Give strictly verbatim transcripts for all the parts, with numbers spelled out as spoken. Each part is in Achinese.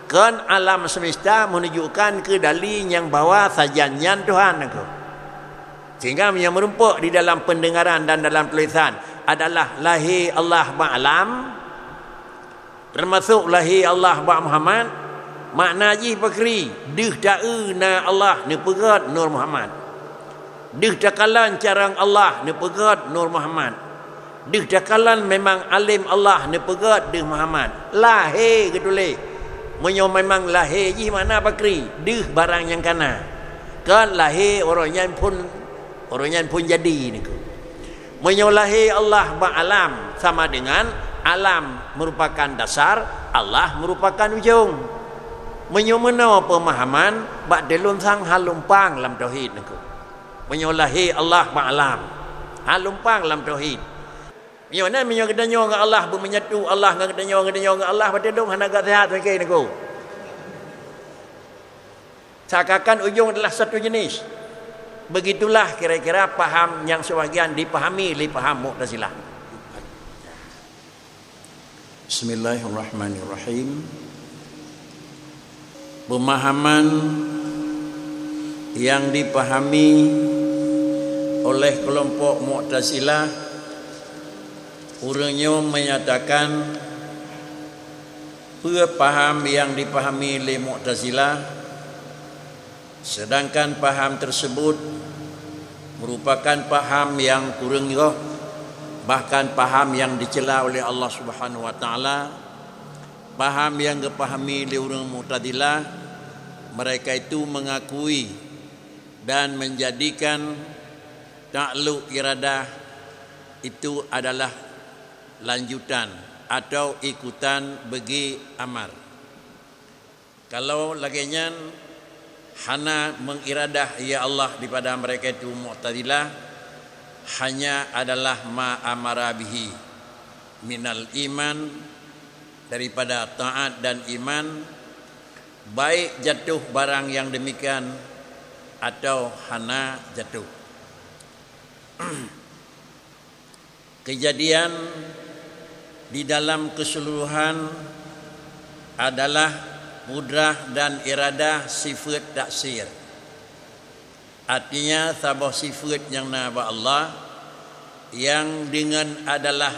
Kon alam semesta menunjukkan keu dali nyang bahwa sajan nyan Tuhan aku. Sehingga meunyoe meurumpok di dalam pendengaran dan dalam tulisan adalah lahé Allah bak alam, termasuk lahé Allah bak Muhammad, makna jih pakri, deuh taeu na Allah neupeugét Nur Muhammad. Deuh takalon carông Allah neupeugét Nur Muhammad. Deuh takalon memang além Allah neupeugét deuh Muhammad. Lahé geutuléh. Meunyoe memang lahé jih makna pakri, deuh barang nyang kana. Kon lahé uroe nyan phon, uroe nyan phon jadi niko. Meunyoe lahé Allah bak alam sama dengan alam merupakan dasar, Allah merupakan ujong. Meunyoe meunoe peumahaman, bak teulon sang hal lumpang lam tauhid niko. Meunyoe lahé Allah bak alam, hal lumpang lam tauhid. Meunyoe na, meunyoe geutanyoe ngon Allah, beumenyatu Allah ngon geutanyoe, geutanyoe ngon Allah, bak teulon hana gak sehat mikir niko. Seakan-akan ujong adalah satu jenis. Begitulah kira-kira paham nyang sebagian dipahami lé paham Mu'tazilah. Bismillahirrahmanirrahim. Pemahaman yang dipahami oleh kelompok Mu'tazilah, ureuëng nyoe menyatakan peue paham yang dipahami lé Mu'tazilah, sedangkan paham tersebut merupakan paham yang kureueng goh, bahkan paham yang dicela oleh Allah Subhanahu wa Taala. Paham yang geupahami lé ureuëng Mu'tazilah, mereka itu mengakui dan menjadikan takluk iradah itu adalah lanjutan atau ikutan bagi amar. Kalau lagée nyan, hana mengiradah ya Allah dipada mereka itu Mu'tazilah, hanya adalah ma amara bihi minal iman, daripada taat dan iman, baik jatuh barang yang demikian atau hana jatuh. Kejadian di dalam keseluruhan adalah kudrah dan iradah sifat taksir. Artinya, saboh sifat nyang na bak Allah, yang dengan adalah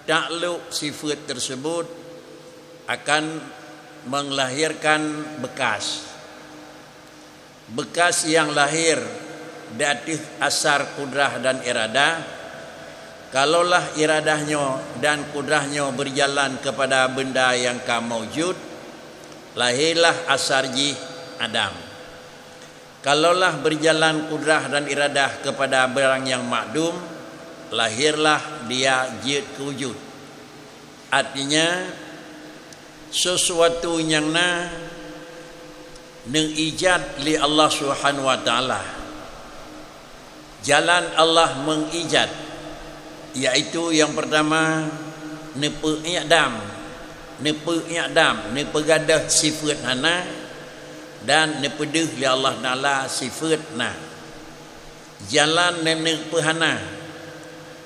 takluk sifat tersebut akan melahirkan bekas. Bekas yang lahir di ateueh asar kudrah dan iradah, kalaulah iradah nyoe dan kudrah nyoe berjalan kepada benda yang ka maujud, lahirlah asar jih adam. Kalaulah berjalan kudrah dan iradah kepada barang yang makdum, lahirlah dia jeuet keu wujud. Artinya, sesuatu nyang na neuijat lé Allah Subhanahu wa Taala. Jalan Allah mengijat, yaitu yang pertama, neupeuiadam, neupeuiadam, neupeugadôh sifat hana, dan neupeudeuh lé Allah Taala sifat na. Jalan neuneuk peuhana,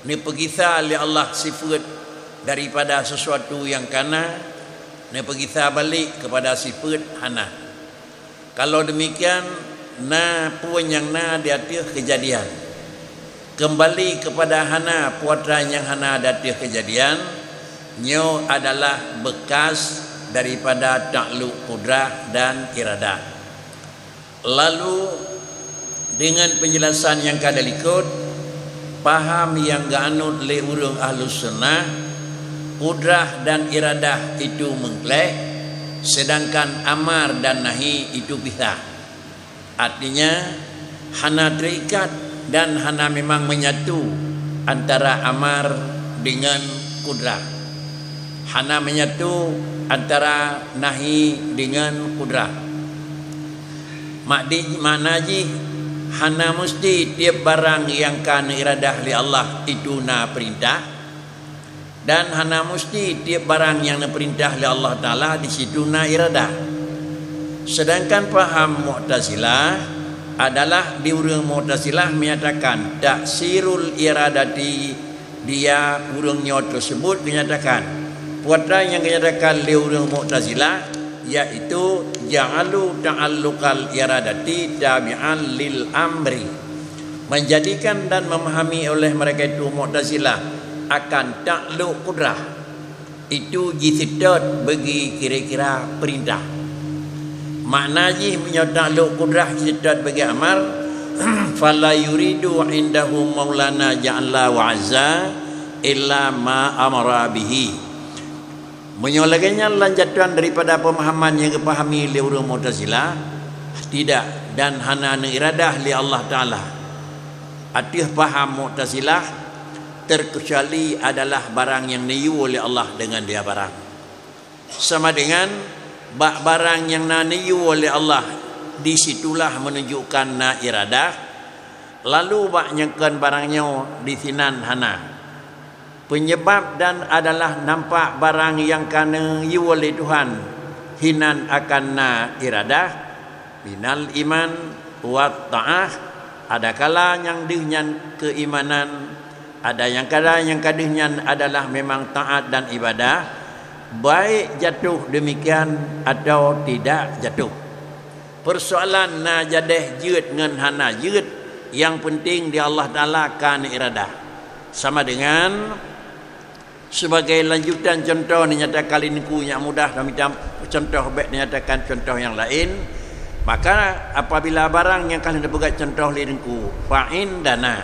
neupeugisa lé Allah sifeuet daripada sisuatu nyang kana, neupeugisa balek keupada sifeuet hana. Kalau deumikian, na peue nyang na di ateueh keujadian. Keumbali keupada hana peue atra nyang hana di ateueh keujadian, nyoe adalah beukas daripada takluk kudrah dan iradah. Lalu, deungon peunjelasan nyang ka dilikot, paham nyang geuanut lé ureuëng Ahlus Sunnah, kudrah dan iradah itu meungkléh, seudangkan amar dan nahi itu pisah. Artinya, hana teuikat dan hana memang menyatu antara amar deungon kudrah. Hana menyatu antara nahi deungon kudrah. Makdi-, makna jih, hana musti tieb barang nyang ka neuiradah lé Allah itu na peurintah, dan hana musti tieb barang nyang neupeurintah lé Allah Taala di situ na iradah. Seudangkan paham Mu'tazilah adalah di ureuëng Mu'tazilah menyatakan taksirul iradati, dia ureuëng nyoe teuseubut geunyatakan. Peue atra nyang geunyatakan lé ureuëng Mu'tazilah, yaitu ja'alu ta'alluqal iradati tabi'an lil amri, menjadikan dan memahami oleh mereka itu Mu'tazilah akan takluk kudrah itu jiseutôt bagi kira-kira perintah. Makna jih meunyoe takluk kudrah jiseutôt bagi amar, fala yuridu indahu maulana ja'ala wa azza illa ma amara bihi. Meunyoe lagée nyan lam jatohan daripada peumahaman nyang geupahami lé ureuëng Mu'tazilah, tidak dan hana neuiradah lé Allah Taala ateueh paham Mu'tazilah, terkecuali adalah barang nyang neuyue lé Allah deungon dia barang. Sama dengan bak barang nyang na neuyue lé Allah, di situlah menunjukkan na iradah, lalu bak nyang kon barang nyoe disinan hana. Penyebab dan adalah nampak barang nyang ka neuyue lé Tuhan hinan akan na iradah, minal iman wat ta'ah, adakala nyang deuh nyan keuimanan, ada nyang kada nyang ka deuh nyan adalah memang taat dan ibadah, baik jatuh demikian atau tidak jatuh. Persoalan na jadeh jeuet ngon hana jeuet, nyang penting di Allah Taala ka neuiradah. Sama dengan sebagai lanjutan contoh neunyatakan lé Teungku nyang mudah, dan mita contoh bék neunyatakan contoh nyang laén. Maka apabila barang nyang ka lheueh neupeugah contoh lé Teungku, fa indana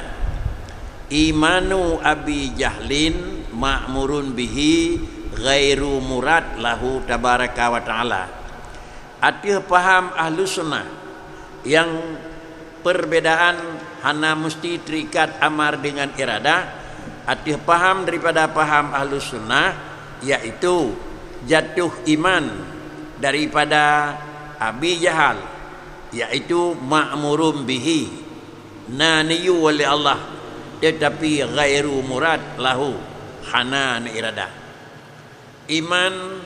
imanu Abi Jahlin ma'murun bihi ghairu murad lahu tabaraka wa ta'ala. Ateueh paham Ahlus Sunnah nyang perbedaan hana musti terikat amar dengan iradah, ateueh paham daripada paham Ahlus Sunnah, yaitu jatuh iman daripada Abi Jahal, yaitu ma'murun bihi, na neuyue lé Allah, tetapi ghairu murad lahu, hana neuiradah. Iman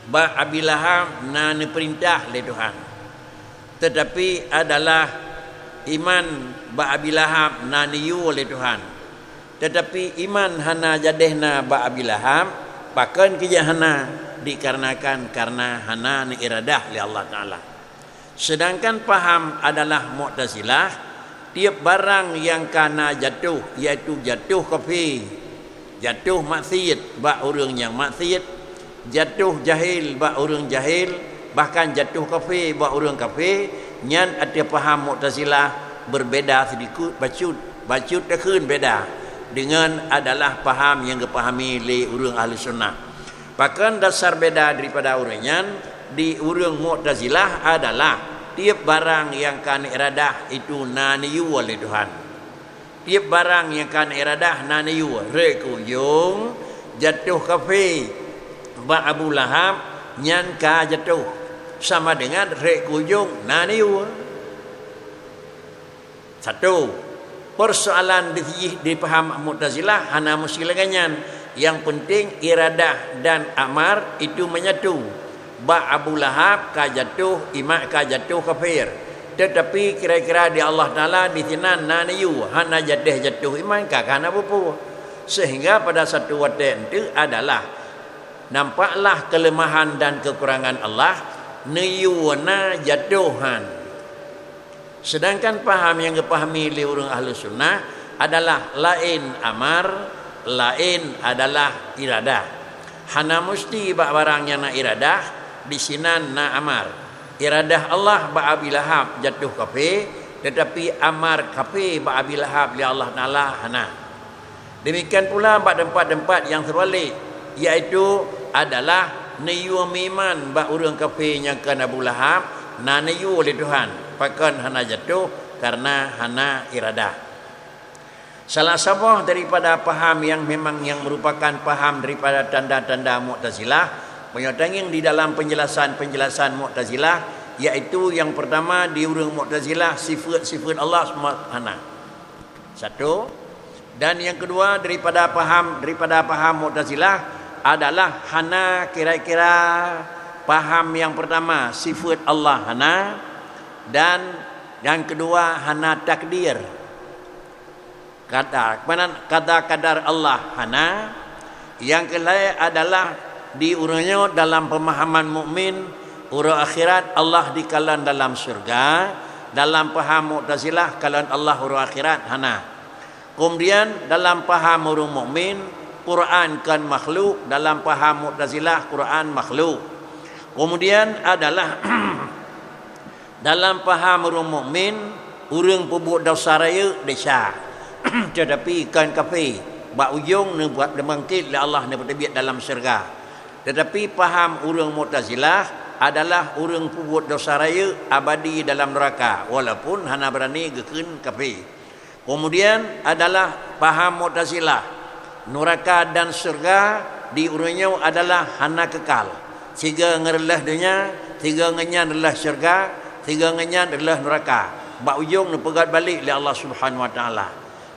bak Abi Lahab na neupeurintah lé Tuhan, teutapi adalah iman bak Abi Lahab na neuyue lé Tuhan, teutapi iman hana jadeh na bak Abi Lahab. Pakon keujeuet hana? Dikarenakan karena hana neuiradah lé Allah Taala. Sedangkan paham adalah Mu'tazilah, tieb barang nyang ka na jatoh, yaitu jatoh kafé, jatoh maksiet bak ureuëng nyang maksiet, jatoh jahil bak ureuëng jahil, bahkan jatoh kafé bak ureuëng kafé, nyan ateueh paham Mu'tazilah berbeda sidikut bacut, bacut takheun beda deungon adalah paham nyang geupahami lé ureuëng Ahlus Sunnah. Pakon dasar beda daripada ureuëng nyan? Di ureuëng Mu'tazilah adalah tieb barang nyang ka neuiradah itu na neuyue lé Tuhan. Tieb barang nyang ka neuiradah na neuyue, rhot keu ujong jatoh kafé bak Abu Lahab, nyan ka jatoh, sama dengan rhot keu ujong na neuyue. Satu, persoalan di sijih dipaham Mu'tazilah hana musti lagée nyan. Nyang penting iradah dan amar itu menyatu. Bak Abu Lahab ka jatoh, iman ka jatoh kafir. Teutapi kira-kira di Allah Taala disinan na neuyue, hana jadeh jatoh iman ka, ka hana peue-peue. Sehingga pada satu watée enteuk adalah nampaklah keuleumahan dan keukurangan Allah, neuyue na jatoh han. Sedangkan paham nyang geupahami lé ureuëng Ahlus Sunnah adalah laén amar, laén adalah iradah. Hana musti bak barang nyang na iradah, disinan na amar. Iradah Allah bak Abi Lahab jatoh kafé, teutapi amar kafé bak Abi Lahab lé Allah Taala hana. Demikian pula bak teumpat-teumpat nyang seubalek, yaitu adalah neuyue meuiman bak ureuëng kafé nyang kon Abu Lahab, na neuyue lé Tuhan, pakon hana jatoh, kareuna hana iradah. Salah saboh daripada paham nyang memang nyang meurupakan paham daripada tanda-tanda Mu'tazilah, meunyoe tangieng di dalam penjelasan-penjelasan Mu'tazilah, yaitu nyang pertama di ureuëng Mu'tazilah sifeuet-sifeuet Allah semua hana. Satu. Dan nyang keudua daripada paham, daripada paham Mu'tazilah adalah hana kira-kira paham nyang pertama, sifeuet Allah hana, dan nyang keudua hana takdir. Kada, mana kada kadar Allah hana. Nyang keulhée adalah di ureuëng nyoe dalam pemahaman mukmin Uroe akhirat Allah dikalon dalam syeuruga, dalam paham Mu'tazilah kalon Allah uroe akhirat hana. Kemudian dalam paham ureuëng mukmin, Quran kon makhluk, dalam paham Mu'tazilah Quran makhluk. Kemudian adalah dalam paham ureuëng mukmin, ureuëng peubuet desya rayeuk desya, tetapi kon kafé, bak ujong neubuat neubangkét lé Allah neupeuteubiet dalam syeuruga. Tetapi paham ureuëng Mu'tazilah adalah ureuëng peubuet desya rayeuk abadi dalam neuraka, walaupun hana beurani geukheun kafé. Kemudian adalah paham Mu'tazilah, neuraka dan syeuruga di ureuëng nyoe adalah hana keukal. Sigoe ngon reuloh donya, sigoe ngon nyan reuloh syeuruga, sigoe ngon nyan reuloh neuraka. Bak ujong neupeugét balék lé Allah Subhanahu Wa Taala.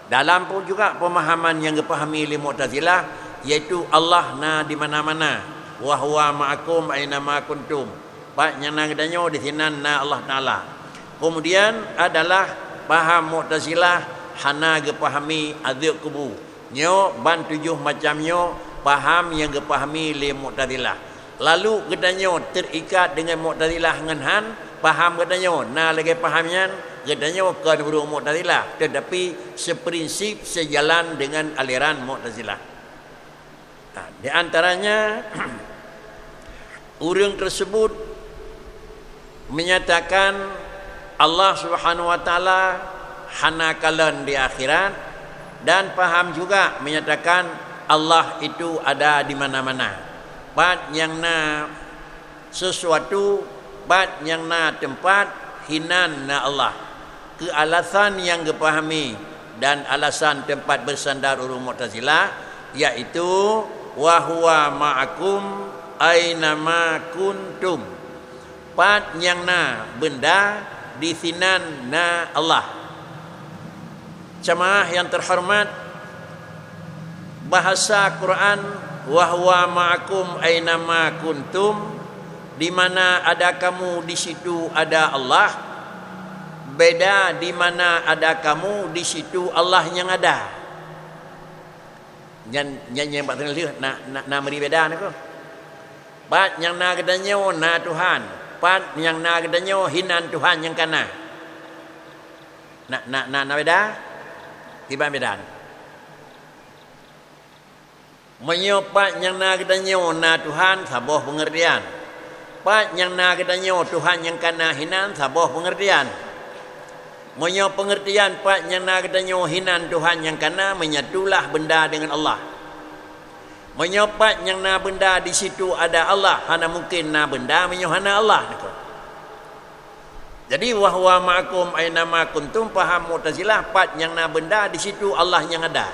Dalam pu-, juga pemahaman nyang geupahami lé Mu'tazilah, yaitu Allah na di mana-mana, "Wa huwa ma'akum aina ma kuntum." Pat nyang na geutanyoe, di sinan na Allah Taala. Kemudian adalah paham Mu'tazilah hana geupahami azab kubu. Nyoe ban tujoh macam nyoe paham nyang geupahami lé Mu'tazilah. Lalu geutanyoe terikat dengan Mu'tazilah ngon han, paham geutanyoe na lagée paham nyan, geutanyoe kon ureuëng Mu'tazilah, tetapi seprinsip, sejalan dengan aliran Mu'tazilah. Nah, di antaranya, ureuëng tersebut menyatakan Allah Subhanahu Wa Taala hana kalon di akhirat, dan paham juga menyatakan Allah itu ada di mana-mana. Pat nyang na sesuatu, pat nyang na teumpat, hinan na Allah. Keu alasan nyang geupahami dan alasan teumpat beusandar ureuëng Mu'tazilah, yaitu, "Wa huwa ma'akum aina ma kuntum." Pat nyang na beunda, di sinan na Allah. Jamaah yang terhormat, bahasa Quran, "Wa huwa ma'akum aina ma kuntum," di mana ada kamu, di situ ada Allah, beda di mana ada kamu, di situ Allah nyang ada. Nyan, nyan nyang bak teungoh lheueh na, na, na meuri beda niko. Pat nyang na geutanyoe na Tuhan, pat nyang na geutanyoe hinan Tuhan nyang ka na. Na, na, na, na beda? Kiban beda. Meunyoe pat nyang na geutanyoe na Tuhan, saboh peungeurtian. Pat nyang na geutanyoe Tuhan nyang ka na hinan, saboh peungeurtian. Meunyoe peungeurtian pat nyang na geutanyoe hinan Tuhan nyang ka na, menyatulah beunda dengan Allah. Meunyoe pat nyang na beunda di situ ada Allah, hana mungken na beunda meunyoe hana Allah. Jadi, "Wa huwa ma'akum aina ma kuntum," paham Mu'tazilah, pat nyang na beunda di situ Allah nyang ada.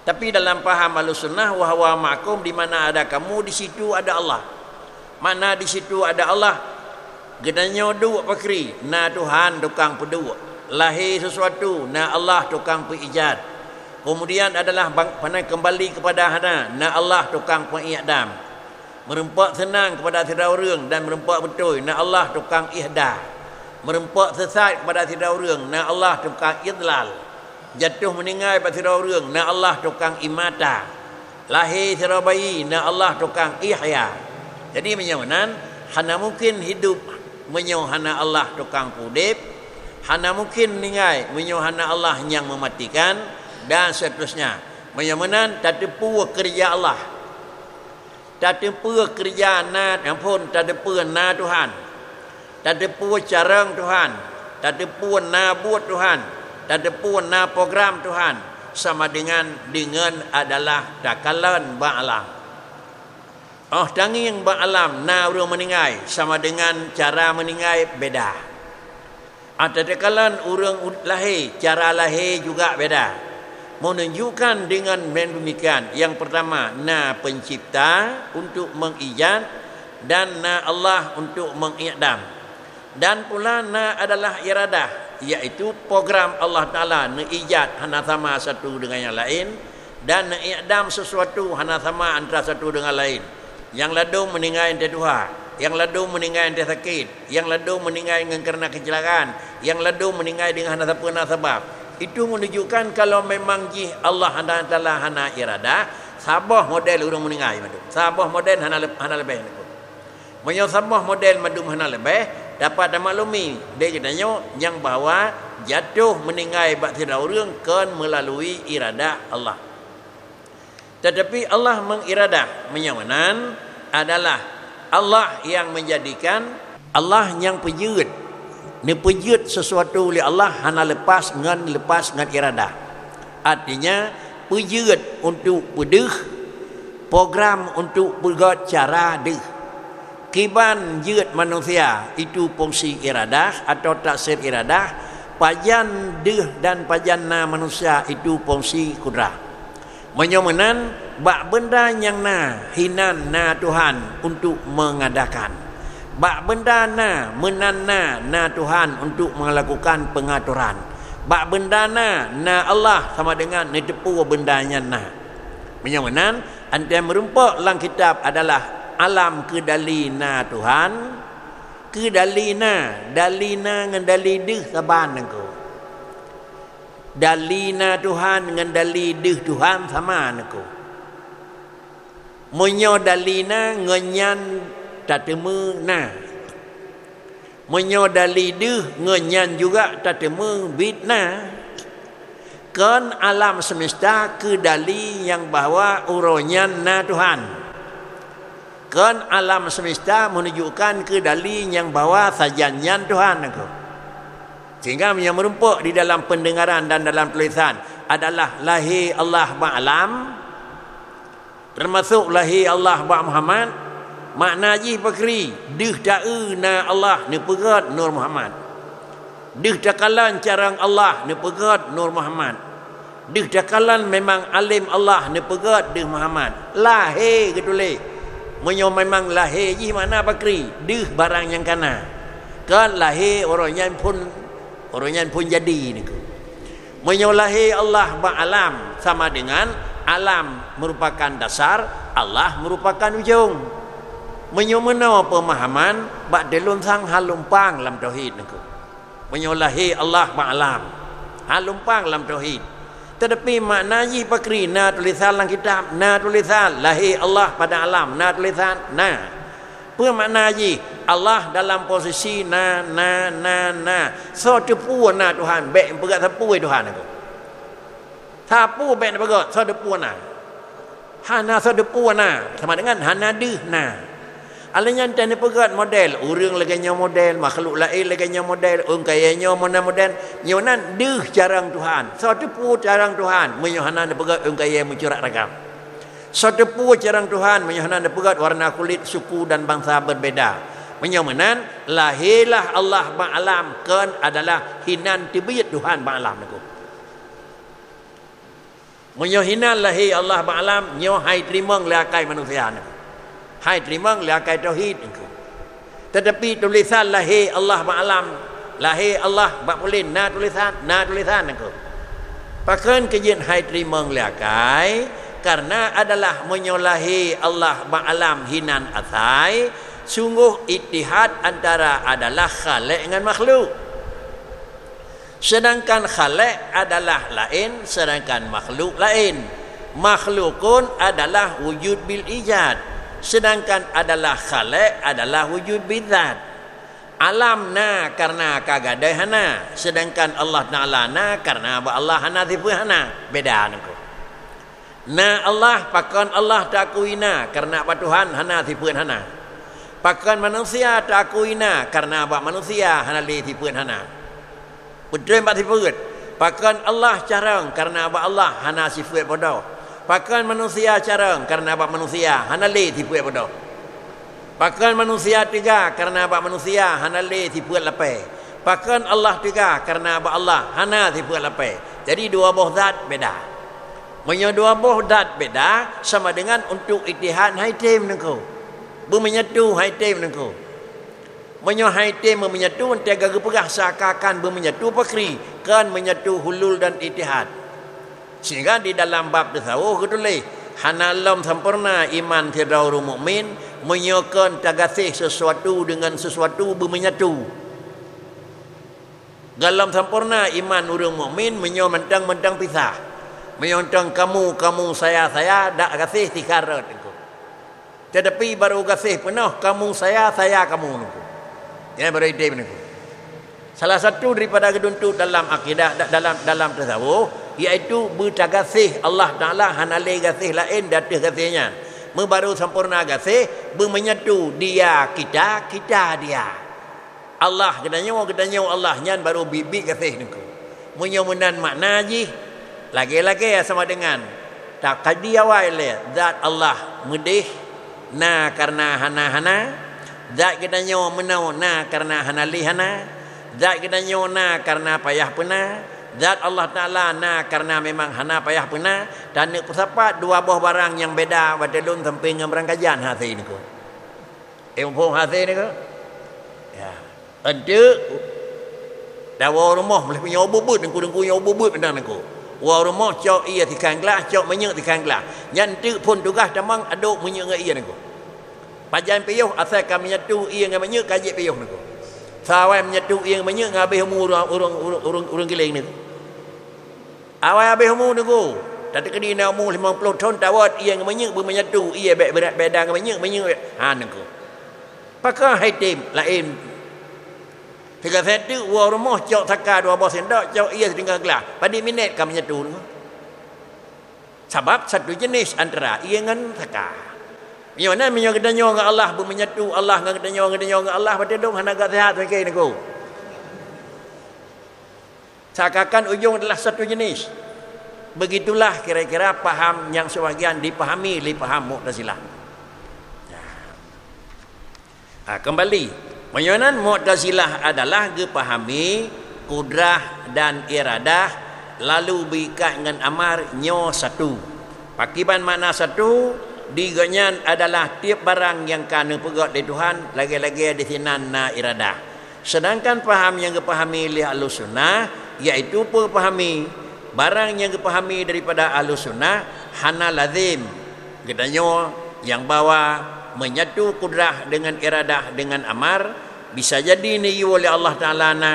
Tapi dalam paham Ahlussunnah, "Wa huwa ma'akum," di mana ada kamu, di situ ada Allah. Makna di situ ada Allah, geutanyoe duek pakri, na Tuhan tukang peuduek. Lahé sesuatu, na Allah tukang peuijat. Kemudian adalah bang-, panai kembali kepada hana, na Allah tukang peui'dam. Meureumpok seunang kepada sidroe ureuëng dan meureumpok beutôi, na Allah tukang ihda. Meureumpok sesat kepada sidroe ureuëng, na Allah tukang idlal. Jatuh meuninggai bak sidroe ureuëng, na Allah tukang imata. Lahé sidroe bayi, na Allah tukang ihya. Jadi, meunyoe meunan, hana mungken hidup meunyoe hana Allah tukang peuudeb, hana mungken meuninggai meunyoe hana Allah nyang meumatikan, dan seterusnya. Meunyoe meunan, tateupeue keureuja Allah. Tateupeue keureuja na, ampon, tateupeue na Tuhan. Tateupeue carông Tuhan. Tateupeue na buet Tuhan. Tateupeue na program Tuhan. Sama dengan, dengan adalah takalon bak alam. Óh tangieng bak alam na ureuëng meuninggai, sama dengan cara meuninggai beda. Atawa takalon ureuëng u-, lahé, cara lahé juga beda. Menunjukkan dengan demikian, yang pertama, na pencipta untuk mengijat dan na Allah untuk mengikdam. Dan pula na adalah iradah, yaitu program Allah Taala neuijat hana sama satu dengan yang lain, dan neuikdam sesuatu hana sama antara satu dengan lain. Nyang ladôm meuninggai 'oh tuha, nyang ladôm meuninggai 'oh sakét, nyang ladôm meuninggai ngon kareuna keucilakaan, nyang ladôm meuninggai deungon hana sapeue na sabab. Itu menunjukkan kalau memang jih Allah Taala hana iradah, saboh model ureuëng meuninggai mandum. Saboh model hana leb-, hana leubeh. Meunyoe saboh model mandum hana leubeh, dapat tamaklumi lé geutanyoe nyang bahwa jatoh meuninggai bak sidroe ureuëng kon meulalui iradah Allah. Teutapi Allah mengiradah, meunyoe meunan adalah Allah nyang menjadikan, Allah nyang peujeuet. Neupeujeuet sesuatu lé Allah hana lepas ngon, lepas ngon iradah. Artinya, peujeuet untuk peudeuh, program untuk peugét cara deuh. Kiban jeuet manusia, itu fungsi iradah atau taksir iradah, pajan deuh dan pajan na manusia, itu fungsi kudrah. Meunyoe meunan, bak benda nyang na, hinan na Tuhan untuk mengadakan. Bak benda na, meunan na, na Tuhan untuk melakukan pengaturan. Bak benda na, na Allah sama dengan neuteupeue benda nyan na. Meunyoe meunan, antai meurumpok lam kitab adalah alam keudali na Tuhan, keudali na, dali na ngon dali deuh saban nangko. Dali na Tuhan ngon dali deuh Tuhan sama nangko. Meunyoe dali na ngon nyan tateumé na. Meunyoe dali deuh ngon nyan juga tateumé bit na. Kon alam semesta keudali nyang bahwa uroe nyan na Tuhan. Kon alam semesta menunjukkan keudali nyang bahwa sajan nyan Tuhan nangko. Sehingga meunyoe meurumpok di dalam pendengaran dan dalam tulisan adalah lahé Allah bak alam, teumasok lahé Allah bak Muhammad, makna jih pakri, deuh taeu na Allah neupeugét Nur Muhammad. Deuh takalon carông Allah neupeugét Nur Muhammad. Deuh takalon memang além Allah neupeugét deuh Muhammad. Lahé geutuléh. Meunyoe memang lahé jih makna pakri, deuh barang nyang kana. Kon lahé uroe nyan phon, uroe nyan phon jadi nangko. Meunyoe lahé Allah bak alam sama dengan alam merupakan dasar, Allah merupakan ujong. Meunyoe meunoe peumahaman, bak teulon sang hal lumpang lam tauhid nangko. Meunyoe lahé Allah bak alam, hal lumpang lam tauhid. Teutapi makna jih pakri na tulisan lam kitab, na tulisan lahé Allah pada alam, na tulisan na. Peue makna jih? Allah dalam posisi na, na, na, na. Soe teupeu na Tuhan, bék peugah sapeue Tuhan aku. Sapeue bék neupeugah, soe teupeu na. Hana soe teupeu na, sama dengan hana deuh na. Alèh nyan tan neupeugah model, ureuëng lagèe nyoe model, makhluk laén lagèe nyoe model, ôn kayèe nyoe meunan model. Nyoe nan deuh carông Tuhan. Soe teupeu carông Tuhan, meunyoe hana neupeugah ôn kayèe meucurak ragam. Soe teupeu carông Tuhan meunyoe hana neupeugét warna kulit, suku dan bansa berbeda. Meunyoe meunan, lahé lah Allah bak alam kon adalah hinan teubiet Tuhan bak alam nangko. Meunyoe hinan lahé Allah bak alam, nyoe hai teurimong lé akai manusia nangko. Hai teurimong lé akai tauhid nangko. Teutapi tulisan lahé Allah bak alam, lahé Allah bak pulen, na tulisan, na tulisan nangko. Pakon keu jeuet hai teurimong lé akai? Karena adalah meunyoe lahé Allah bak alam hinan asai, sunggoh ittihad antara adalah Khaliq ngon makhluk. Sedangkan Khaliq adalah laén, sedangkan makhluk laén. Makhlukun adalah wujud bil ijad, sedangkan adalah Khaliq adalah wujud bidzat. Alam na karena ka gadôh hana, sedangkan Allah Taala na karena bak Allah hana sifeuet hana. Beda nangko. Na Allah, pakon Allah takui na karena bak Tuhan hana sifeuet hana. Pakon manusia takui na karena bak manusia hana lé sifeuet hana. Beutôi bak sifeuet. Pakon Allah carông karena bak Allah hana sifeuet bodoh. Pakon manusia carông karena bak manusia hana lé sifeuet bodoh. Pakon manusia teuga karena bak manusia hana lé sifeuet lapée. Pakon Allah teuga karena bak Allah hana sifeuet lapée. Jadi dua boh zat beda. Meunyoe dua boh zat beda, sama dengan untuk ittihad hai tem nangko. Beumenyatu hai tem nangko. Meunyoe hai tem beumenyatu, teuga geupeugah seakan-akan beumenyatu pakri, kon menyatu hulul dan ittihad. Sehingga di dalam bab tasawuf geutuléh, hana lom sampoereuna iman sidroe ureuëng mukmin meunyoe kon tagaséh sesuatu deungon sesuatu beumenyatu. Golom sampoereuna iman ureuëng mukmin meunyoe mantong-mantong pisah. Meunyoe mantong kamu, kamu, saya, saya, dak gaséh tikharot engkau. Tetapi baru gaséh peunoh kamu saya, saya kamu Teungku. Ya, baru idem Teungku. Salah satu daripada geuduntot dalam akidah, da-, dalam, dalam tasawuf, yaitu beutagaséh Allah Taala hana lé gaséh laén di ateueh gaséh nyan. Meubaru sampoereuna gaséh, beumenyatu dia kita, kita dia. Allah geutanyoe, geutanyoe Allah, nyan baru biet-biet gaséh Teungku. Meunyoe meunan makna jih, lagée-lagée sama dengan takaji awai lé zat Allah meudeh na kareuna hana-hana, zat geutanyoe meunoe na kareuna hana lé hana, zat geutanyoe na kareuna payah peuna, zat Allah Taala na kareuna memang hana payah peuna, taneuk peusapat dua boh barang nyang beda watée lôn sampoe ngon barangkajan hase Teungku. Eh, muphom hase Teungku? Ya. Enteuk, tawoe rumoh, meunyoe ubeuet-beuet, Teungku-teungku, nyoe ubeuet-beuet mantong Teungku. Woe rumoh, cok ié sikhan glah, cok minyeuk sikhan glah. Nyan enteuk phon tugaih tamong adok minyeuk ngon ié Teungku. Pajan piôh, asai ka menyatu ié ngon minyeuk, ka jeuet piôh Teungku. Sawai menyatu ié ngon minyeuk ngon habéh umu ureuëng, ureuëng, ureuëng, ureuëng, ureuëng giléng Teungku. Awai habéh umu Teungku. Tateukeudi na umu limong ploh thon, tawöt ié ngon minyeuk, beumenyatu ié bék beurat beda ngon minyeuk, minyeuk bék. Ha Teungku. Pakon hai tem laén. Sigaséh teuk woe rumoh cok saka dua boh sendok, cok ié siteungoh glah. Padum minét ka menyatu Teungku. Sabab satu jenis antara ié ngon saka. Meunyoe na, meunyoe geutanyoe ngon Allah beumenyatu, Allah ngon geutanyoe, geutanyoe ngon Allah, watée dong hana gak seuhat saké Teungku. Seakan-akan ujong adalah satu jenis. Begitulah kira-kira paham nyang sebagian dipahami lé paham Mu'tazilah. Nah. Ha, kembali. Meunyoe nan Mu'tazilah adalah geupahami kudrah dan iradah lalu beuikat ngon amar nyoe satu. Pakriban makna satu, di gobnyan adalah tieb barang nyang ka neupeugét lé Tuhan, lagée-lagée disinan na iradah. Seudangkan paham nyang geupahami lé Ahlussunnah, yaitu peue pahami? Barang nyang geupahami daripada Ahlussunnah hana lazim geutanyoe nyang bahwa menyatu kudrah deungon iradah deungon amar bisa jadi neuyue lé Allah Taala na,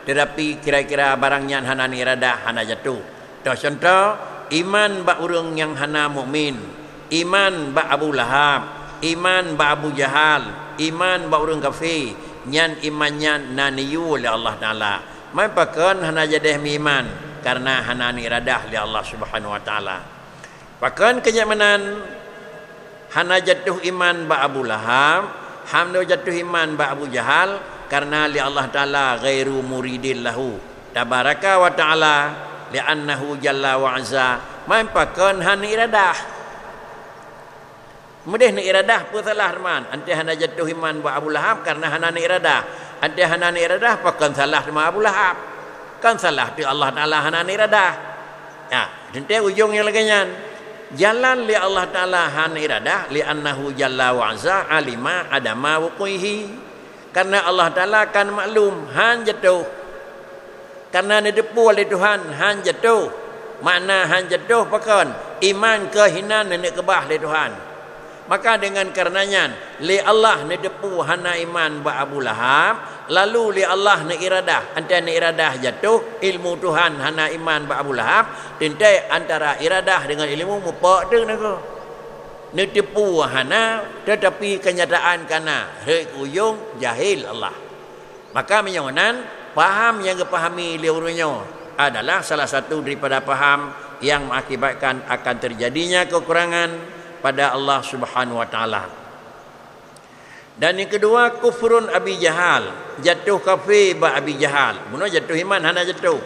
teutapi kira-kira barang nyan hana neuiradah, hana jatuh. Toh cuntoh, iman bak ureuëng nyang hana mukmin, iman bak Abu Lahab, iman bak Abu Jahal, iman bak ureuëng kafé, nyan iman nyan na neuyue lé Allah Taala. Man pakon hana jadeh meuiman? Kareuna hana neuiradah lé Allah Subhanahu Wa Taala. Pakon keu nyan meunan? Hana jatuh iman bak Abu Lahab, hana jatuh iman bak Abu Jahal, kareuna lé Allah Taala ghairu muridin lahu, tabaraka wa ta'ala, li'annahu jalla wa azza, man pakon hana iradah. Meudeh neuiradah, peue salah teuma? Anté hana jatuh iman bak Abu Lahab, kareuna hana neuiradah. Anté hana neuiradah, pakon salah teuma Abu Lahab? Kan salah teuh Allah Taala hana neuiradah. Nah, teuntée ujong nyang lagée nyan. Jalan lé Allah Taala hana iradah, li'annahu jalla wa azza alima adama wuqu'ihi. Kareuna Allah Taala kan maklum, han jatuh. Kareuna neuteupeue lé Tuhan, han jatuh. Makna han jatuh pakon? Iman keuh hinan neuneuk keubah lé Tuhan. Maka deungon kareuna nyan, lé Allah neuteupeue hana iman bak Abu Lahab, lalu lé Allah neuiradah, anté neuiradah jatuh, ilmu Tuhan hana iman bak Abu Lahab, teuntée antara iradah deungon ilmu mupok teuk neuko. Neuteupeue hana, teutapi keunyataan kana, rhot keu ujong jahil Allah. Maka meunyoe nan, paham nyang geupahami lé ureuëng nyoe adalah salah satu daripada paham yang mengakibatkan akan terjadinya kekurangan pada Allah Subhanahu Wa Taala. Dan yang kedua, kufrun Abi Jahal, jatuh kafé bak Abi Jahal. Bunoe jatuh iman hana jatuh.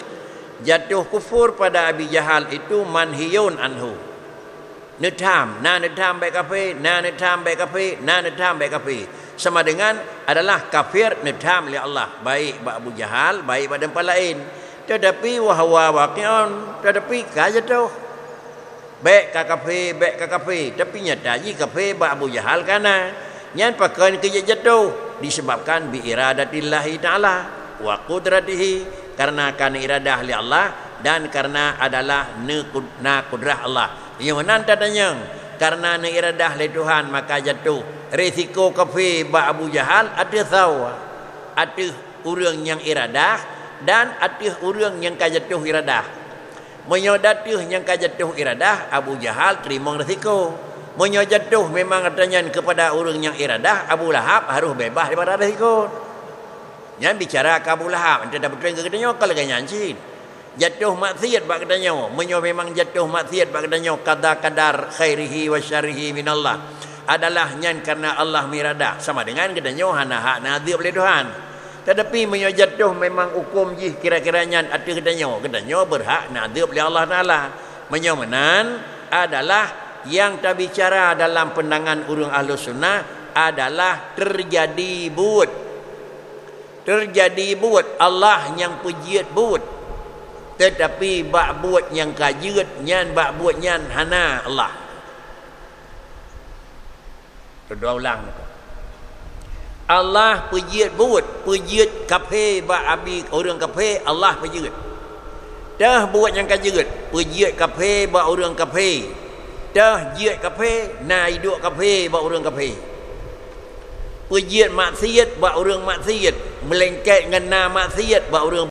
Jatuh kufur pada Abi Jahal itu manhiyun anhu. Neutham, na neutham bék kafé, na neutham bék kafé, na neutham bék kafé. Sama dengan adalah kafir neutham lé Allah, baik bak Abu Jahal, baik bak teumpat laén. Teutapi wa huwa waqi'un, teutapi ka jatuh. Bék ka kafé, bék ka kafé, tapi nyata jih kafé bak Abu Jahal kana. Nyan pakon keu jeuet jatuh? Disebabkan bi iradatillahi ta'ala wa qudratihi, kareuna ka neuiradah lé Allah dan kareuna adalah neukud-, na kudrah Allah. Nyoe nan tatanyong, kareuna neuiradah lé Tuhan maka jatuh. Risiko kafé bak Abu Jahal ateueh sawa, ateueh ureuëng nyang iradah dan ateueh ureuëng nyang ka jatuh iradah. Meunyoe ateueh nyang ka jatuh iradah, Abu Jahal teurimong risiko. Meunyoe jatuh memang ata nyan keupada ureuëng nyang iradah, Abu Lahab harôh beubaih daripada iradah ikot. Nyan bicara keu Abu Lahab, enta tapeutron keu geutanyoe ka lagée nyan cit. Jatuh maksiat bak geutanyoe, meunyoe memang jatuh maksiat bak geutanyoe, qada qadar khairihi wa syarrihi minallah, adalah nyan kareuna Allah meuradah, sama dengan geutanyoe hana hak neuadeueb lé Tuhan. Tetapi meunyoe jatuh memang huköm jih kira-kira nyan ateueh geutanyoe, geutanyoe beurhak neuadeueb lé Allah Taala. Meunyoe meunan, adalah nyang tabicara dalam peundangan ureuëng Ahlus Sunnah adalah teujadi buet. Teujadi buet, Allah nyang peujeuet buet. Teutapi bak buet nyang ka jeuet nyan, bak buet nyan hana Allah. Teudua ulang. Allah peujeuet buet, peujeuet kafé bak abi ureuëng kafé, Allah peujeuet. Teuh buet nyang ka jeuet, peujeuet kafé bak ureuëng kafé. Teuh jeuet kafé, na iduek kafé bak ureuëng kafé. Peujeuet maksiat bak ureuëng maksiat, meulengket ngon na maksiat bak ureuëng.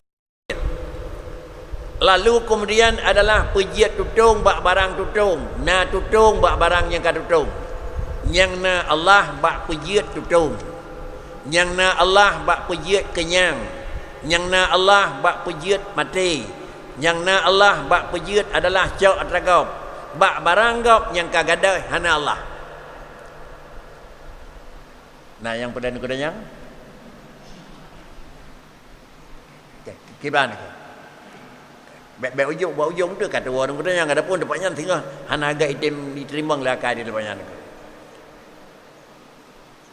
Lalu keumudian adalah peujeuet tutong bak barang tutong, na tutong bak barang nyang ka tutong. Nyang na Allah bak peujeuet tutong. Nyang na Allah bak peujeuet keunyang. Nyang na Allah bak peujeuet maté. Nyang na Allah bak peujeuet adalah cok atra gob. Bak barang gob nyang ka gadôh hana Allah. Na nyang peudeh ngon nyang? Oke, kiban ke? Bèk, bèk ujong, bak ujong tu ka tuwo ngon nyang, adapun teumpat nyan singoh hana agak item jiteurimong lé akai di teumpat nyan.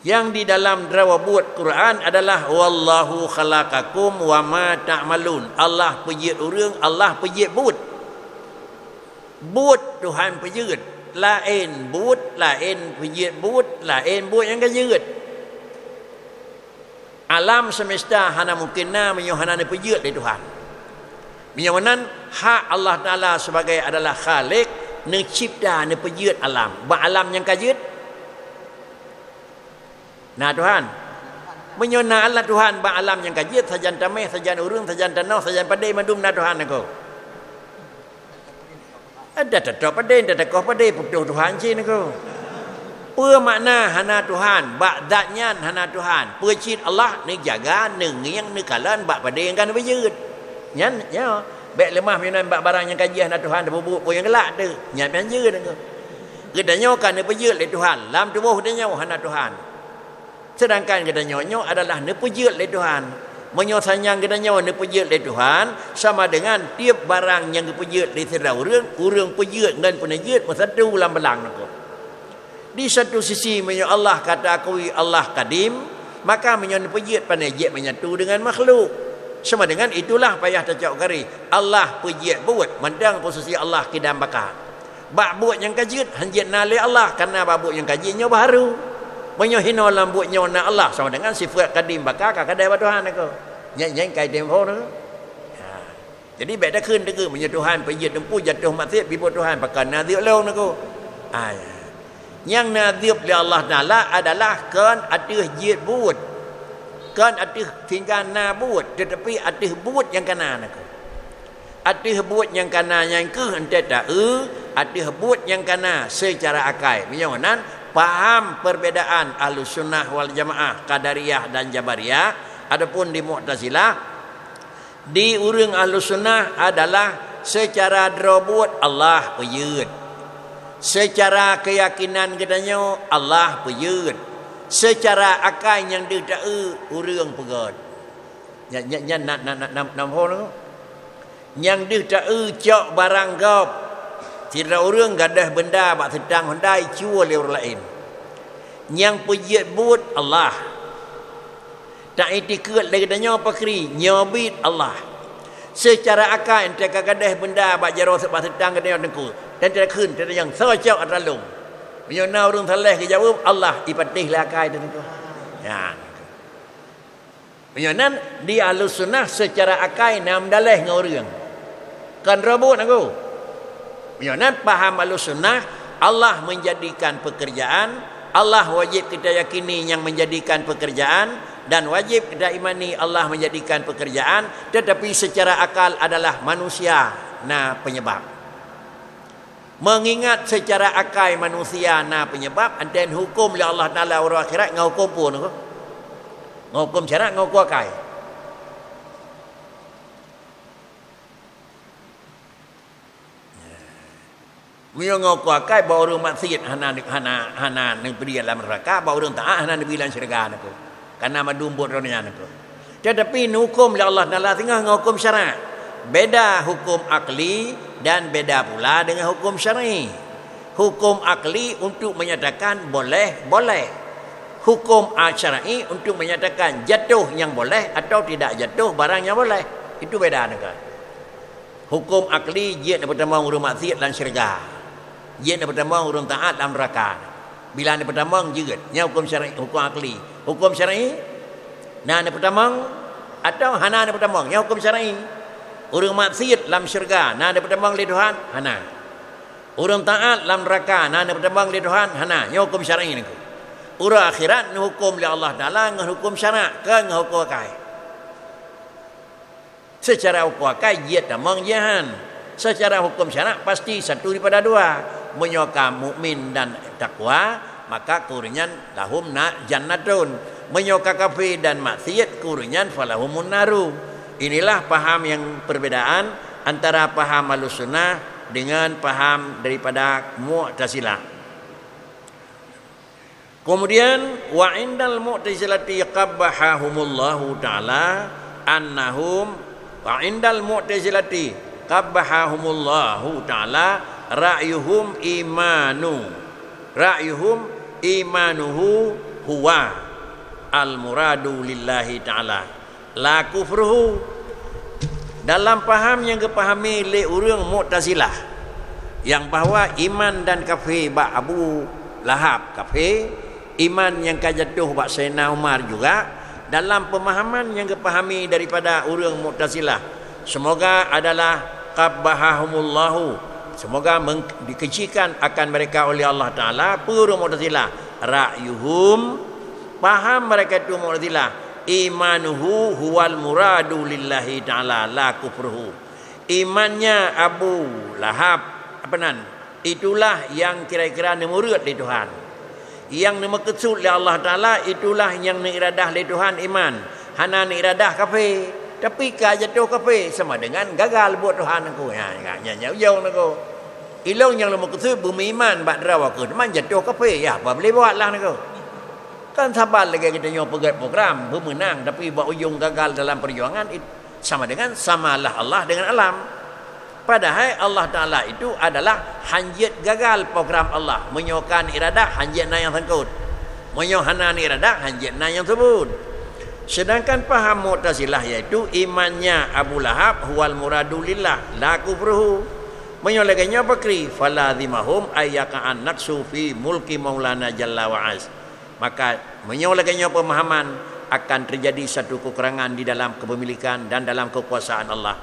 Nyang di dalam droe buet Quran adalah, "Wallahu khalaqakum wa ma ta'malun." Allah peujeuet ureuëng, Allah peujeuet buet. Buet Tuhan peujeuet. Laén buet, laén peujeuet buet, laén buet nyang ka jeuet. Alam semesta hana mungken na meunyoe hana neupeujeuet lé Tuhan. Meunyoe meunan, hak Allah Taala sebagai adalah Khaliq, neucipta, neupeujeuet alam. Bak alam nyang ka jeuet, na Tuhan. Meunyoe na Allah Tuhan bak alam nyang ka jeuet, sajan tameh, sajan ureuëng, sajan tanoh, sajan padé, mandum na Tuhan nangko. Ada teutôp padé, ada takoh padé, putôh Tuhan cit nangko. Peue makna hana Tuhan? Bak zat nyan hana Tuhan. Peue cit Allah neujaga, neungieng, neukalon bak padé nyang ka neupeujeuet. Nyan, nyoe, bèk leumah meunan bak barang nyang ka jeuet hana Tuhan, tapeubuet peue nyang galak teuh. Nyan pih jeuet nangko. Geutanyoe ka neupeujeuet lé Tuhan, lam tuboh geutanyoe hana Tuhan. Seudangkan geutanyoe nyoe adalah neupeujeuet lé Tuhan. Meunyoe sanyang geutanyoe neupeujeuet lé Tuhan, sama deungon tieb barang nyang geupeujeuet lé sidroe ureuëng, ureuëng peujeuet ngon peuneujeuet meusatu lam blang nangko. Di satu sisi, meunyoe Allah ka teuakui Allah Kadim, maka meunyoe neupeujeuet pane jeuet menyatu deungon makhluk. Sama deungon itulah payah tacok garéh. Allah peujeuet buet, mantong posisi Allah kidam baka. Bak buet nyang ka jeuet, hanjeuet na lé Allah, kareuna bak buet nyang ka jeuet nyoe baharu. Meunyoe hinoe lam buet nyoe na Allah, sama deungon sifeuet kadim baka ka gadôh bak Tuhan nangko. Nyan, nyan kai tempo nangko. Ha. Jadi, bèk takheun teungku, meunyoe Tuhan peujeuet teumpu jatuh maksiat, bibot Tuhan pakon na adeueb lôn nangko. Ha, ya. Nyang na adeueb lé Allah Taala adalah kon ateueh jeuet buet. Kon ateueh tinggai na buet, teutapi ateueh buet nyang ka na nangko. Ateueh buet nyang ka na nyan kheueh enteuk ta-eu ateueh buet nyang ka na seucara akai. Meunyoe nan, paham perbedaan Ahlussunnah wal Jamaah, Qadariyah dan Jabariyah, adapun di Mu'tazilah, di ureuëng Ahlussunnah adalah seucara droe buet Allah peujeuet. Seucara keuyakinan geutanyoe Allah peujeuet. Seucara akai nyang deuh ta-eu ureuëng peugöt. Nyan, nyan, nyan na, na, na, na, na phôn nyoe. Nyang deuh ta-eu cok barang gob. Sidroe ureuëng gadôh beunda bak seutang hondai cue lé ureuëng laén. Nyang peujeuet buet Allah. Ta-iktikeut lé geutanyoe pakri, nyoe biet Allah. Seucara akai, enteuk ka gadôh beunda bak jaroe bak seutang geutanyoe teungku. Dan takheun, tanyong, soe cok atra lôn? Meunyoe na ureuëng saleh geujaweueb, Allah ipatéh lé akai teungku. Nyan. Meunyoe nan di Ahlussunnah seucara akai na meudaleh ngon ureuëng. Kon droe buet nangko. Meunyoe nan paham Ahlussunnah, Allah menjadikan pekerjaan, Allah wajib kita yakini nyang menjadikan pekerjaan, dan wajib kita imani Allah menjadikan pekerjaan, tetapi secara akal adalah manusia na penyebab. Meungingat seucara akai manusia na peunyebab, anten hukôm lé Allah Taala uroe akhirat ngon hukôm peue nyoe? Ngon hukôm syarak, ngon hukôm akai. Meunyoe ngon hukôm akai, bak ureuëng maksiet hana, hana, hana neupeudeh lam neuraka, bak ureuëng taát hana neubi lam syeuruga nyoe. Kana mandum buet droe nyan nyoe. Tetapi neuhukôm lé Allah Taala singoh ngon hukôm syarak. Beda hukôm akli dan beda pula dengan hukôm syar'i. Hukôm akli untuk menyatakan boleh, boleh. Hukôm a-, syar'i untuk menyatakan jatuh nyang boleh atau tidak jatuh barang nyang boleh. Itu beda nyoe. Hukôm akli jeuet neupeutamong ureuëng maksiet lam syeuruga. Jeuet neupeutamong ureuëng taát lam neuraka. Bila neupeutamong jeuet, nyan hukôm syar'i, hukôm akli. Hukôm syar'i, na neupeutamong atau hana neupeutamong, nyan hukôm syar'i. Ureuëng maksiet lam syeuruga na neupeutamong lé Tuhan? Hana. Ureuëng taát lam neuraka na neupeutamong lé Tuhan? Hana. Nyan hukôm syar'i nyoe. Uroe akhirat neuhukôm lé Allah Taala ngon hukôm syarak, kon ngon hukôm akai. Seucara hukôm akai jeuet tamong jeuet han. Seucara hukôm syarak pasti satu daripada dua. Meunyoe ka mukmin dan takwa, maka keu ureuëng nyan lahum na jannatun. Meunyoe ka kafé dan maksiet, keu ureuëng nyan falahumun naru. Inilah paham yang perbedaan antara paham Ahlussunnah dengan paham daripada Mu'tazilah. Kemudian, wa indal Mu'tazilati qabbahahumullahu ta'ala annahum, wa indal Mu'tazilati qabbahahumullahu ta'ala ra'yuhum imanu, ra'yuhum imanuhu huwa al-muradu lillahi ta'ala. La kufruhu. Dalam paham nyang geupahami lé ureuëng Mu'tazilah, nyang bahwa iman dan kafé bak Abu Lahab kafé, iman nyang ka jatuh bak Saidina Umar juga, dalam pemahaman nyang geupahami daripada ureuëng Mu'tazilah, semoga adalah qabbahahumullahu, semoga meng-, dikejikan akan mereka oleh Allah Taala, peue ureuëng Mu'tazilah, ra'yuhum, paham mereka itu Mu'tazilah, imanuhu huwal muradu lillahi ta'ala la kufruhu. Imannya Abu Lahab, apa nan, itulah yang kira-kira neumureuet lé Tuhan. Yang neumeukeusut lé Allah Taala, itulah nyang neuiradah lé Tuhan iman. Hana neuiradah kafé. Tapi ka jatuh kafé, sama dengan gagal buet Tuhan aku. Nya, nya, nya, nya ujong aku. Ilong nyang lôn meukeusut beumeuiman bak droe aku, teuma jatuh kafé, ya, apa boleh buat lah aku. Kan saban lagée geutanyoe peugét program, beumeunang, tapi bak ujong gagal dalam perjuangan, it-, sama dengan samalah Allah dengan alam. Padahai Allah Taala itu adalah hanjeuet gagal program Allah. Meunyoe ka neuiradah, hanjeuet na nyang sangkot. Meunyoe hana neuiradah, hanjeuet na nyang seubut. Sedangkan paham Mu'tazilah, yaitu imannya Abu Lahab huwal muradu lillah, la kufruhu. Meunyoe lagée nyoe pakri, falazimahum ayyaqa'an naqsu fi mulki maulana jalla wa az. Maka, meunyoe lagée nyoe peumahaman, akan teujadi satu keukurangan di dalam keupemilikan dan dalam keukuasaan Allah.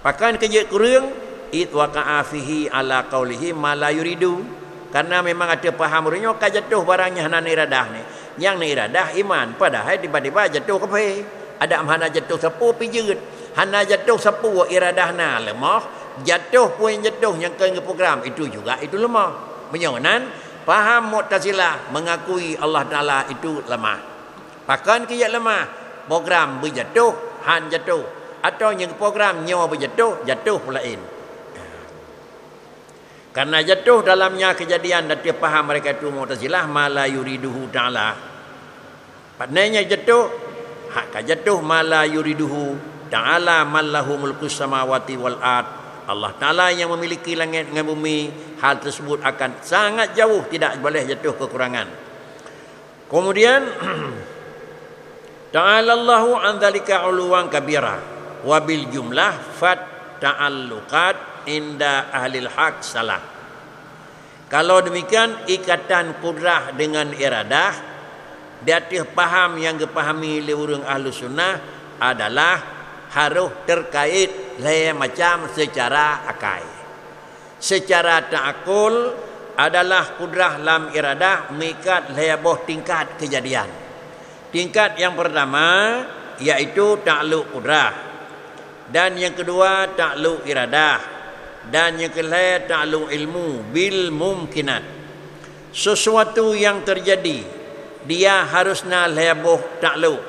Pakon keu jeuet kureueng, id waqa'a fihi ala qaulihi ma la yuridu. Karena memang ateueh paham ureuëng nyoe ka jatuh barang nyang hana neuiradah ni. Nyang neuiradah iman, padahai tiba-tiba jatuh kafé. Adak hana jatuh sapeue pih jeuet. Hana jatuh sapeue iradah na leumoh, jatuh pun jatuh nyang keu geuprogram, itu juga itu leumoh. Meunyoe nan, paham Mu'tazilah mengakui Allah Taala itu lemah. Pakon keu jeuet lemah? Program beujatuh, han jatuh. Atau nyang program nyoe beujatuh, jatuh peulaén. Karena jatuh dalamnya kejadian dan paham mereka itu Mu'tazilah ma la yuriduhu ta'ala. Padahai nyang jatuh, hak ka jatuh ma la yuriduhu ta'ala man lahu mulkus samawati wal ard. Allah Taala yang memiliki langit dengan bumi, hal tersebut akan sangat jauh, tidak boleh jatuh kekurangan. Kemudian, ta'alallahu an dzalika 'uluwan kabira, wa bil jumlah fat ta'alluqat inda ahlil haq salah. Kalau demikian, ikatan kudrah dengan iradah di ateueh paham nyang geupahami lé ureuëng Ahlus Sunnah adalah harôh terkait lhée macam seucara akai. Seucara ta'akul adalah kudrah lam iradah meuikat lhée boh tingkat keujadian. Tingkat nyang peurtama, yaitu takluk kudrah, dan nyang keudua takluk iradah. Dan nyang keulhèe takluk ilmu bil mumkinat. Sesuatu yang terjadi, dia harus na lhèe boh takluk.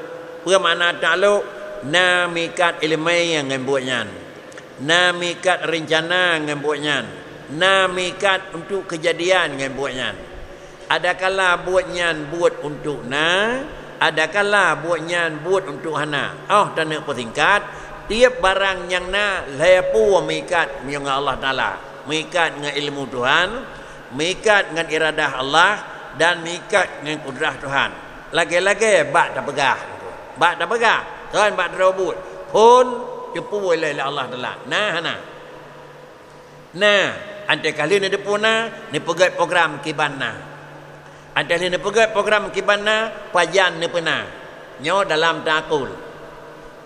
Peue makna takluk? Na mikat ileumèe ngon buet nyan. Na mikat reuncana ngon buet nyan. Na mikat untuk keujadian ngon buet nyan. Adakala buet nyan buet untuk na, adakala buet nyan buet untuk hana. Óh taneuk peusingkat, tiep barang nyang na lhèe peue mikat meunyoe ngon Allah Taala. Mikat ngon ilmu Tuhan, mikat ngon iradah Allah, dan mikat ngon kudrah Tuhan. Lagèe-lagèe bak tapeugah. Bak tapeugah, kon bak droe buet. Phôn teupeu lé Allah Taala. Na hana? Na, 'an teuka lheueh neuteupeue na, neupeugèt program kiban na. 'An teuka lheueh neupeugèt program kiban na, pajan neupeuna. Nyoe dalam ta'akkul.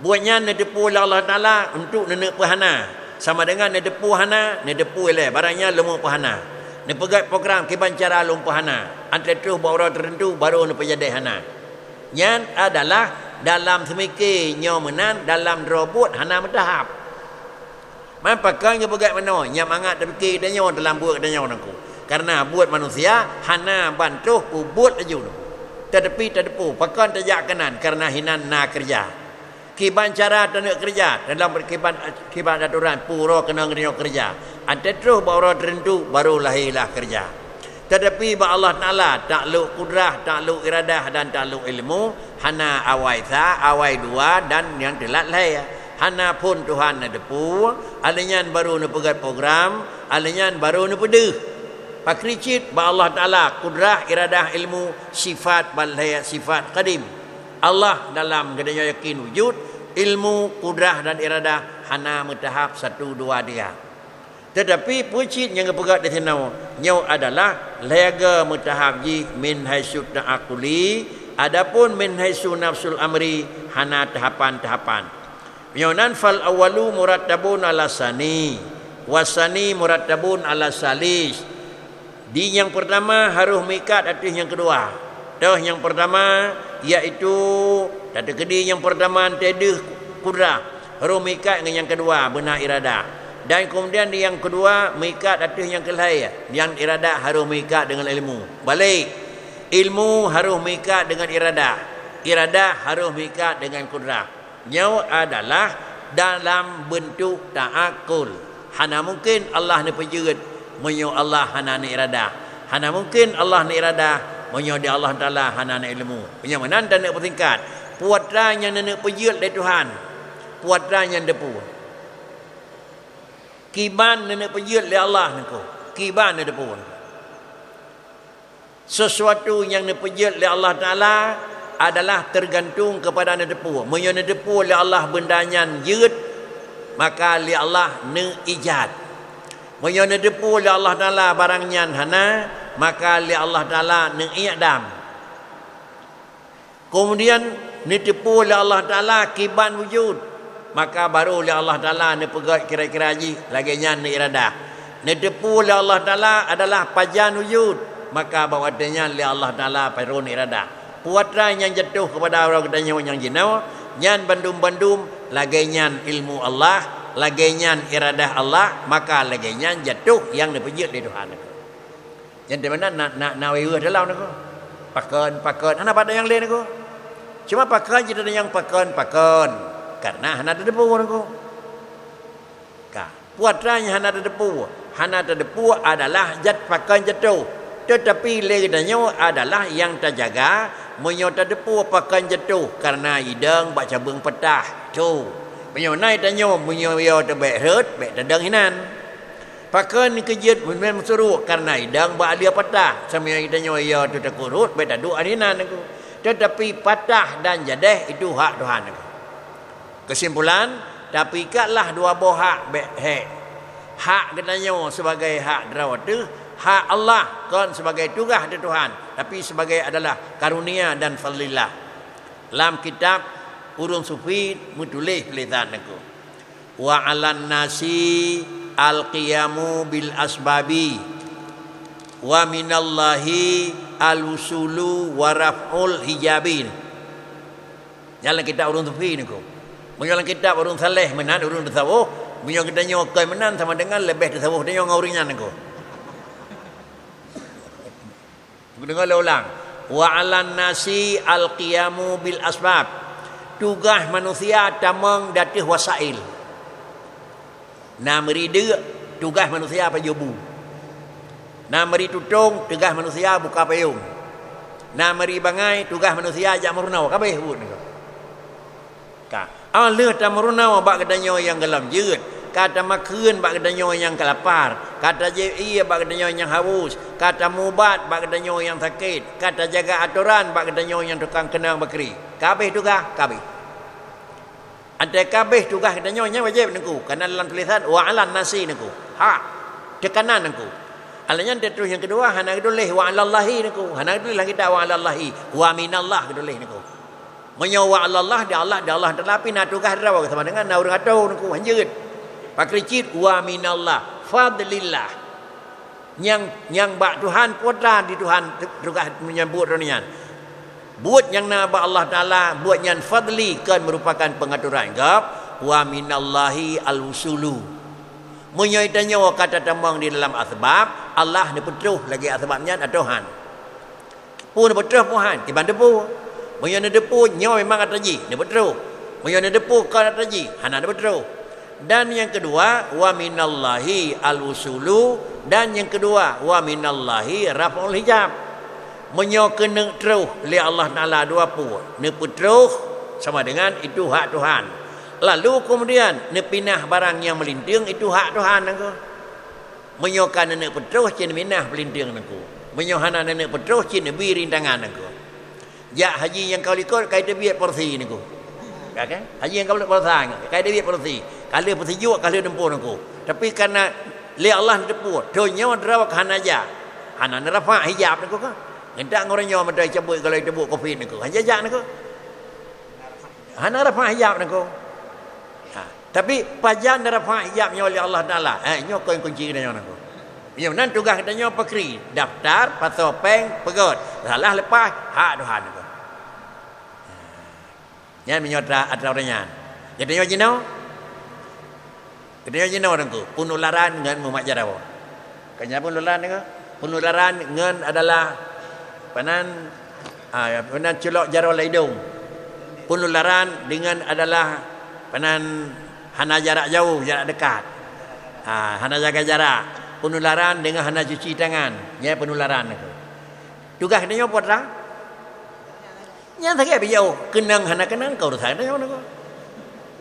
Buet nyan neuteupeue lé Allah Taala untuk neuneuk peuhana. Sama deungon neuteupeue hana, neuteupeue lé barang nyan leumo peuhana. Neupeugèt program kiban cara lôn peuhana. 'An teuka troh bak uroe teuteuntu baru neupeujadèh hana. Nyan adalah dalam seumiké, nyoe meunan dalam droe buet hana meutahap. Man pakon geupeugèt meunoe, nyang mangat tapike geutanyoe dalam buet geutanyoe nangku. Kareuna buet manusia hana ban troh peubuet laju nangku. Teutapi tateupeue, pakon tajak keunan, kareuna hinan na keureuja. Kiban cara taneuk keureuja, dalam kiban, kiban atoran peue uroe keunong geutanyoe keureuja. 'An teuka troh bak uroe teuteuntu, baru lahé lah keureuja. Teutapi bak Allah Taala, takluk kudrah, takluk iradah, dan takluk ilmu, hana awai sa, awai dua, dan nyang teulat lhèe. Hana phôn Tuhan neuteupeue, 'an lheueh nyan baru neupeugèt program, 'an lheueh nyan baru neupeudeuh. Pakri cit bak Allah Taala, kudrah, iradah, ilmu, sifat ban lhèe, sifat kadim. Allah dalam geutanyoe yakin wujud, ilmu, kudrah, dan iradah hana meutahap satu dua tiga. Teutapi peue cit nyang geupeugah di sinoe, nyoe adalah lhèe go meutahap jih min haitsu ta'akkuli, adapun min haitsu nafsul amri hana tahapan-tahapan. Meunyoe nan fal awwalu murattabun ala sani, wasani murattabun ala salis. Di nyang peurtama harôh meuikat ateueh nyang keudua. Toh nyang peurtama, yaitu tateukeudi nyang peurtama teuh deuh kudrah, harôh meuikat ngon nyang keudua beuna iradah. Dan keumudian di nyang keudua meuikat ateueh nyang keulhèe, nyang iradah harôh meuikat deungon ilmu. Balek, ilmu harôh meuikat deungon iradah, iradah harôh meuikat deungon kudrah. Nyoe adalah dalam beuntuk ta'akkul. Hana mungken Allah neupeujeuet meunyoe Allah hana neuiradah. Hana mungken Allah neuiradah meunyoe di Allah Taala hana neuilmu. Meunyoe meunan taneuk peusingkat, peue atra nyang neuneuk peujeuet lé Tuhan, peue atra nyang neuteupeue. Kiban neuneuk peujeuet lé Allah nangku, kiban neuteupeue. Sesuatu nyang neupeujeuet lé Allah Taala adalah teugantung keupada neuteupeue. Meunyoe neuteupeue lé Allah beunda nyan jeuet, maka lé Allah neuijad. Meunyoe neuteupeue lé Allah Taala barang nyan hana, maka lé Allah Taala neui'dam. Keumudian, neuteupeue lé Allah Taala kiban wujud, maka barô lé Allah Taala neupeugét kira-kira jih, lagée nyan neuiradah. Neuteupeue lé Allah Taala adalah pajan wujud, maka bak watée nyan lé Allah Taala barô neuiradah. Peue atra nyang jatuh keupada uroe geutanyoe nyang jinoe, nyan bandum-bandum lagée nyan ilmu Allah, lagée nyan iradah Allah, maka lagée nyan jatuh nyang neupeujeuet lé Tuhan. Nyan di meunan na, na, na wéh-wéh dalam nangku. Pakon, pakon, hana pada nyang lé nangku. Cuma pakon cit ada nyang pakon, pakon. Karena hana teuteupeue nangku. Ka, peue atra nyang hana teuteupeue? Hana teuteupeue adalah jat pakon jatuh. Teutapi lé geutanyoe adalah nyang tajaga, meunyoe teuteupeue pakon jatuh, karena idong bak cabeueng peutah. Tu. Meunyoe na tanyoe, meunyoe yo teubek rhot, bék tadong hinan. Pakon keu jeuet meunyoe meusurok, karena idong bak alia patah, sampoe tanyoe yo teutakot rhot, bék taduek hinan nangku. Teutapi patah dan jadeh itu hak Tuhan nangku. Keusimpulan, tapeukatlah dua boh hak bék hék. Hak geutanyoe sebagai hak droe teuh, hak Allah kon sebagai tugaih dari Tuhan, tapi sebagai adalah karunia dan fadlillah. Lam kitab Ureuëng Sufi meutuléh tulésan nangku. Wa 'alan nasi al-qiyamu bil asbabi, wa minallahi al-wusulu wa raf'ul hijabi. Nyan lam kitab Ureuëng Sufi nangku. Meunyoe lam kitab Ureuëng Saleh meunan, ureuëng tasawuf, Meunyoe geutanyoe kon meunan, sama dengan leubeh teusaboh tanyoe ngon ureuëng nyan nangko. Deungoe lé ulang. "Wa 'alan nasi al-qiyamu bil asbab." Tugaih manusia tamong di ateueh wasail. Na meuri deuk, tugaih manusia pajoh bu. Na meuri tutong, tugaih manusia buka payong. Na meuri bangai, tugaih manusia jak meurunoe, ka abéh buet nyoe. Ka, óh lheueh tameurunoe bak geutanyoe nyang gohlom jeuet, ka tamakheun bak geutanyoe nyang ka lapar, ka tajép ié bak geutanyoe nyang haus, ka tamubat bak geutanyoe nyang sakét, ka tajaga atoran bak geutanyoe nyang tukang keunong bakri. Ka abéh tugaih, ka abéh. Antée ka abéh tugaih geutanyoe nyang wajéb nangko, kana lam tulésan wa 'alan nasi nangko. Hak, teukanan nangko. Alah nyan teutuléh nyang keudua hana geutuléh wa 'alallahi nangko, hana geutuléh lam kitab wa 'alallahi, wa minallah geutuléh nangko. Meunyoe wa 'alallah, di Allah, di Allah Taala pih na tugaih droe, sama dengan na ureuëng atô nangko, hanjeuet. Pakri cit wa minallah, fadlillah. Nyang, nyang bak Tuhan, putra di Tuhan, tugaih meunyoe buet droe nyan. Buet nyang na bak Allah Taala, buet nyan fadli, kon meurupakan peungatoran gob, wa minallahi al-wusulu. Meunyoe tanyoe ka tatamong di dalam asbab, Allah neupeutroh lagée asbab nyan atau han. Peue neupeutroh peue han, kiban teupeu. Meunyoe neuteupeue, nyoe memang atra jih, neupeutroh. Meunyoe neuteupeue kon atra jih, hana neupeutroh. Dan nyang keudua, wa minallahi al-wusulu, dan nyang keudua, wa minallahi raf'ul hijab. Meunyoe keuneuk troh lé Allah Taala dua peue, neupeutroh sama dengan itu hak Tuhan. Lalu kemudian neupinah barang nyang meulinteueng, itu hak Tuhan nangko. Meunyoe ka neuneuk peutroh, cit neuminah peulinteueng nangko. Meunyoe hana neuneuk peutroh, cit neubi rintangan nangko. Jak haji nyang ka likot, ka iteubiet porsi nangko. Ya kan? Haji nyang ka likot porsi, ka iteubiet porsi. Ka lheueh peusijuek, ka lheueh dumpeue nangko. Tapi kana lé Allah neuteupeue, thon nyoe droe ka hana jak. Hana neurafa' hijab nangko ka. Ngentak ngon uroe nyoe meutai cabut, kalau iteubiet covid nangko. Hana jak nangko. Hana rafa' hijab nangko. Ha, tapi pajan neurafa' hijab nyoe lé Allah Taala. Eh, nyoe kon kunci geutanyoe nangko. Nyoe nan tugaih geutanyoe pakri, daftar, pasoe péng, peugét. Salah leupah, hak Tuhan nangko. Nyan meunyoe atra, atra ureuëng nyan. Geutanyoe jinoe, geutanyoe jinoe nangko, peunularan ngon mumat jaroe. Kon nyan peunularan nangko. Peunularan ngon adalah panan, ah, panan culok jaroe lam idong. Peunularan deungon adalah panan hana jarak jauh, jarak dekat. Ah, hana jaga jarak. Peunularan deungon hana cuci tangan. Nyan peunularan nangko. Tugaih geutanyoe peue atra? Nyan sagai peujiôh, keunong hana keunong, kon urusan tanyoe nangko.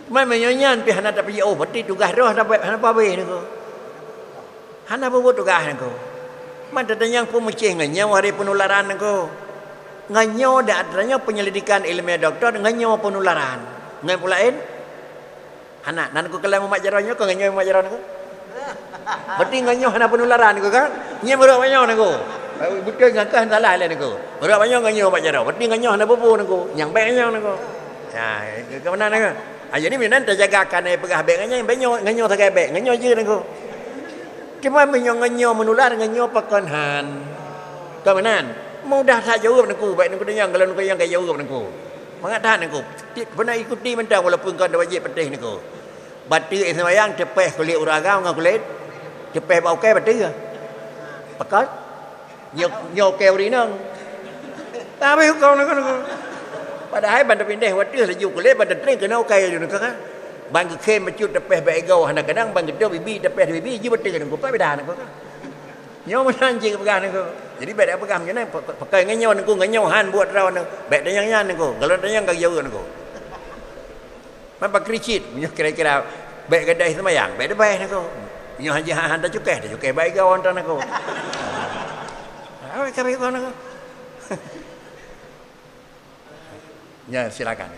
Teuma meunyoe nyan pih hana tapeujiôh, berarti tugaih droe hana pa-, hana pabéh nangko. Hana peubuet tugaih nangko. Man tatanyong peue meucéh ngon nyoe hari peunularan nangko. Ngon nyoe dak tanyoe penyelidikan ilmiah doktor ngon nyoe peunularan. Ngon peue laén? Hana, nan ku keulam umat jaroe nyoe, kon ngon nyoe umat jaroe nangko. Berarti ngon nyoe hana peunularan nangko kan? Nyan meurok ngon nyoe nangko. Beutôi ngon kah salah lé nangko. Meurok ngon nyoe ngon nyoe umat jaroe. Berarti ngon nyoe hana bubu nangko. Nyang bék ngon nyoe nangko. Ya, ke mana nangko? Ah, jadi meunan tajaga kan ai peugah bék ngon nyoe, bék nyoe, ngon nyoe sagai bék, ngon nyoe jeuet nangko. Cuma meunyoe ngon nyoe meunular, ngon nyoe pakon han. Kon meunan. Mudah that jaweueb nangko, bék nangko tanyong, kalau nangko nyang ka jaweueb nangko. Mangat that nangko. Ti-, pernah ikuti mantong walaupun kon wajéb patéh nangko. Bateue seumayang teupéh kulét ureuëng agam ngon kulét teupéh bak ukai bateue. Pakon? Nyoe, nyoe ukai ureuëng inong. Tapi huköm nangko, nangko. Padahai ban tapindéh watèe laju kulét ban tatréng keunoe ukai laju nangko kan. Ban geukhém bacut teupéh bak igoe hana keunong, ban geutôp bibi teupéh bibi jih bateue nangko. Apa beda nangko kan? Nyoe meunan cit geupeugah nangko. Jadi bék tapeugah meunan, pe-, pe-, pakon ngon nyoe nangko, ngon nyoe han buet droe nangko. Bék tanyong nyan nangko. Kalau tanyong ka jaweueb nangko. Man pakri cit, meunyoe kira-kira bék gadai seumayang, bék teupéh nangko. Meunyoe han jeuet han tacukéh, tacukéh bak igoe nangko. Ah, ka bak igoe nangko. Ya, silakan.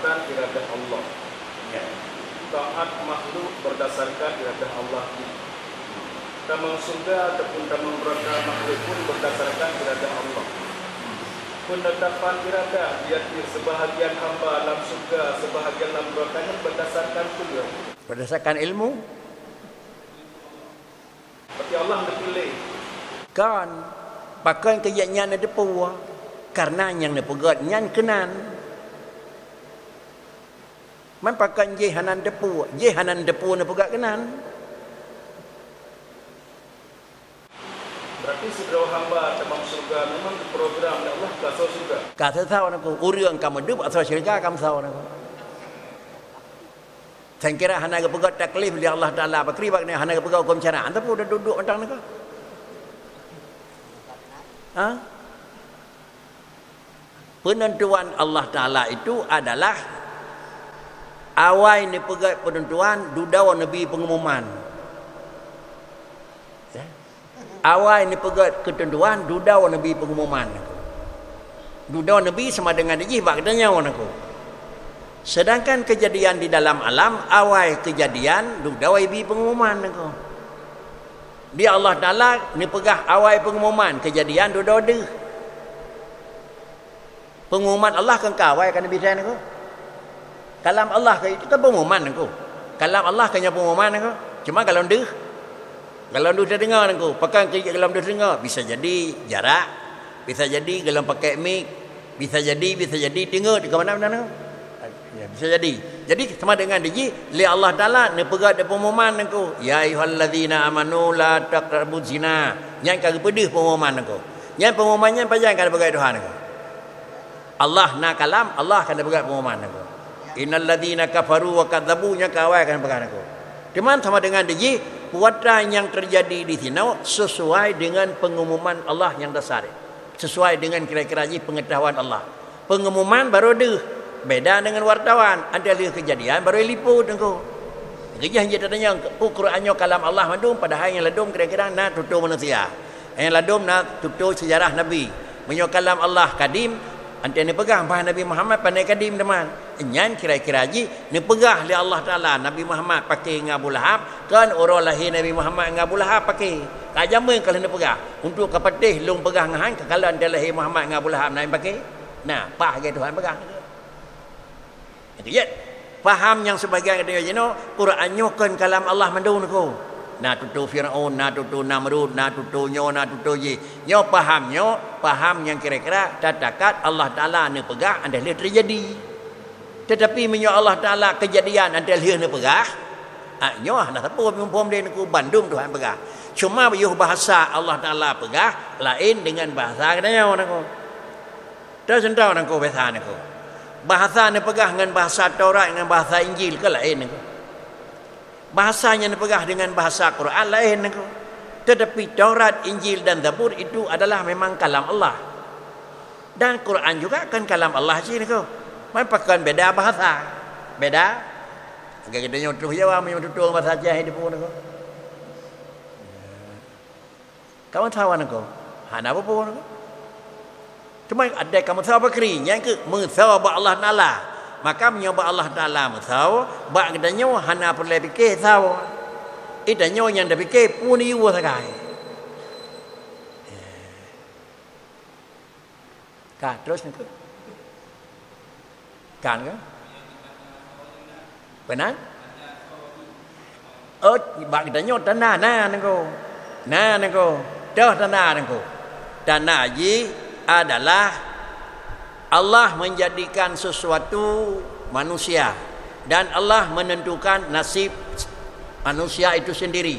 Berdasarkan iradah Allah. Ya. Taat makhluk berdasarkan iradah Allah. Tamong syeuruga ataupun tamong neuraka makhluk pun berdasarkan iradah Allah. Peunetapan iradah di ateueh seubahagian hamba lam syeuruga, seubahagian lam neuraka nyan berdasarkan peue? Berdasarkan ilmu. Berarti Allah neupiléh. Kon, pakon keu jih nyan neuteupeue? Kareuna nyang neupeugét nyan keunan. Man pakon jih hana teupeu, jih hana teupeu neupeugah keunan. Berarti sidroe hamba tamong syeuruga memang diprogram lé Allah keu asoe syeuruga. Ka seusau nangku, ureuëng ka meudeup asoe syeuruga ka meusau nangku. Sangkira hana geupeugah taklif lé Allah Taala, pakri bak hana geupeugah huköm syara, tapi udah duduk mantong nangku. Ha? Peunentuan Allah Taala itu adalah awai neupeugét peunentuan dudoe neubi peungumuman. Ya. Awai neupeugét keuteuntuan dudoe neubi peungumuman. Dudoe neubi sama dengan dijih bak geutanyoe nangku. Sedangkan kejadian di dalam alam awai kejadian dudoe ibi peungumuman nangku. Di Allah Taala neupeugah awai peungumuman kejadian dudoe deuh. Peungumuman Allah kan ka awai ka neubi nangku. Kalam Allah ka itu kan peungumuman nangku. Kalam Allah ka nyoe peungumuman nangku. Cuma golom deuh. Golom deuh teudeungoe nangku. Pakon keu golom deuh teudeungoe? Bisa jadi jarak, bisa jadi golom pakai mik, bisa jadi, bisa jadi teungeut keu mana-mana nangku. Ya, bisa jadi. Jadi sama dengan dijih lé Allah Taala neupeugah di peungumuman nangku, "Ya ayyuhallazina amanu la taqrabuz zina." Nyan ka geupeudeuh peungumuman nangku. Nyan peungumuman nyan pajan ka neupeugah Tuhan nangku. Allah na kalam, Allah ka neupeugah peungumuman nangku. "Innal ladzina kafaru wa kadzabu," nyan ka awai ka neupeugah nangku. Teuma sama dengan dijih, peue nyang teujadi di sinoe sesuai dengan peungumuman Allah nyang dasar. Sesuai dengan kira-kira jih peungeutahuan Allah. Peungumuman barô deuh, beda dengan wartawan, 'oh lheueh keujadian barô iliput nangku. Geujih jih tatanyong, peue Quran nyoe kalam Allah mandum, padahai nyang ladôm kira-kira na tutoe manusia. Nyang ladôm na tutoe sejarah Nabi. Meunyoe kalam Allah kadim, 'oh neupeugah bah Nabi Muhammad pandai kadim teuma. Nyan kira-kira jih neupeugah lé Allah Taala Nabi Muhammad paké ngon Abu Lahab, kon uroe lahé Nabi Muhammad ngon Abu Lahab paké. Ka jameun ka lheueh neupeugah, untuk ka patéh lôn peugah ngon han ka kalon 'oh lahé Muhammad ngon Abu Lahab na paké. Nah, paih lagée Tuhan peugah. Nyang keujeuet, paham nyang seubagian geutanyoe jinoe, Quran nyoe kon kalam Allah mandum nangku. Na tutoe Firaun, na tutoe Namrud, na tutoe nyoe, na tutoe jih. Nyoe paham nyoe, paham nyang kira-kira tatakat Allah Taala neupeugah 'oh lheueh teujadi. Tetapi meunyoe Allah Taala keujadian 'oh lheueh neupeugah, ah, nyoe hana sapeue muphom lé nangku, bandum Tuhan peugah. Cuma yoh bahasa Allah Taala peugah laén dengan bahasa geutanyoe nangku. Teuseuntoh nangku, bahasa nangku. Bahasa neupeugah ngon bahasa Taurat ngon bahasa Injil ka laén nangku. Bahasa nyang neupeugah deungon bahasa Quran laén nangku. Tetapi Taurat, Injil dan Zabur itu adalah memang kalam Allah. Dan Quran juga kan kalam Allah cit nangku. Man pakon beda bahasa. Beda. Lagée geutanyoe tutoe Jawa, meunyoe tutoe bahasa Aceh di pun nangku. Ka meusawa nangku? Hana peue-peue nangku. Cuma ada ka meusawa pakri, nyan keuh meusawa bak Allah Taala. Maka meunyoe bak Allah Taala meusawa, bak geutanyoe hana peureulée pike sawa. Geutanyoe nyang tapike peue neuyue sagai. Ka, terus nangku. Kan, kan? Benar? Oh, bak geutanyoe tanda na nangku. Na nangku. Toh tanda nangku. Tanda jih adalah Allah menjadikan sesuatu manusia dan Allah menentukan nasib manusia itu sendiri.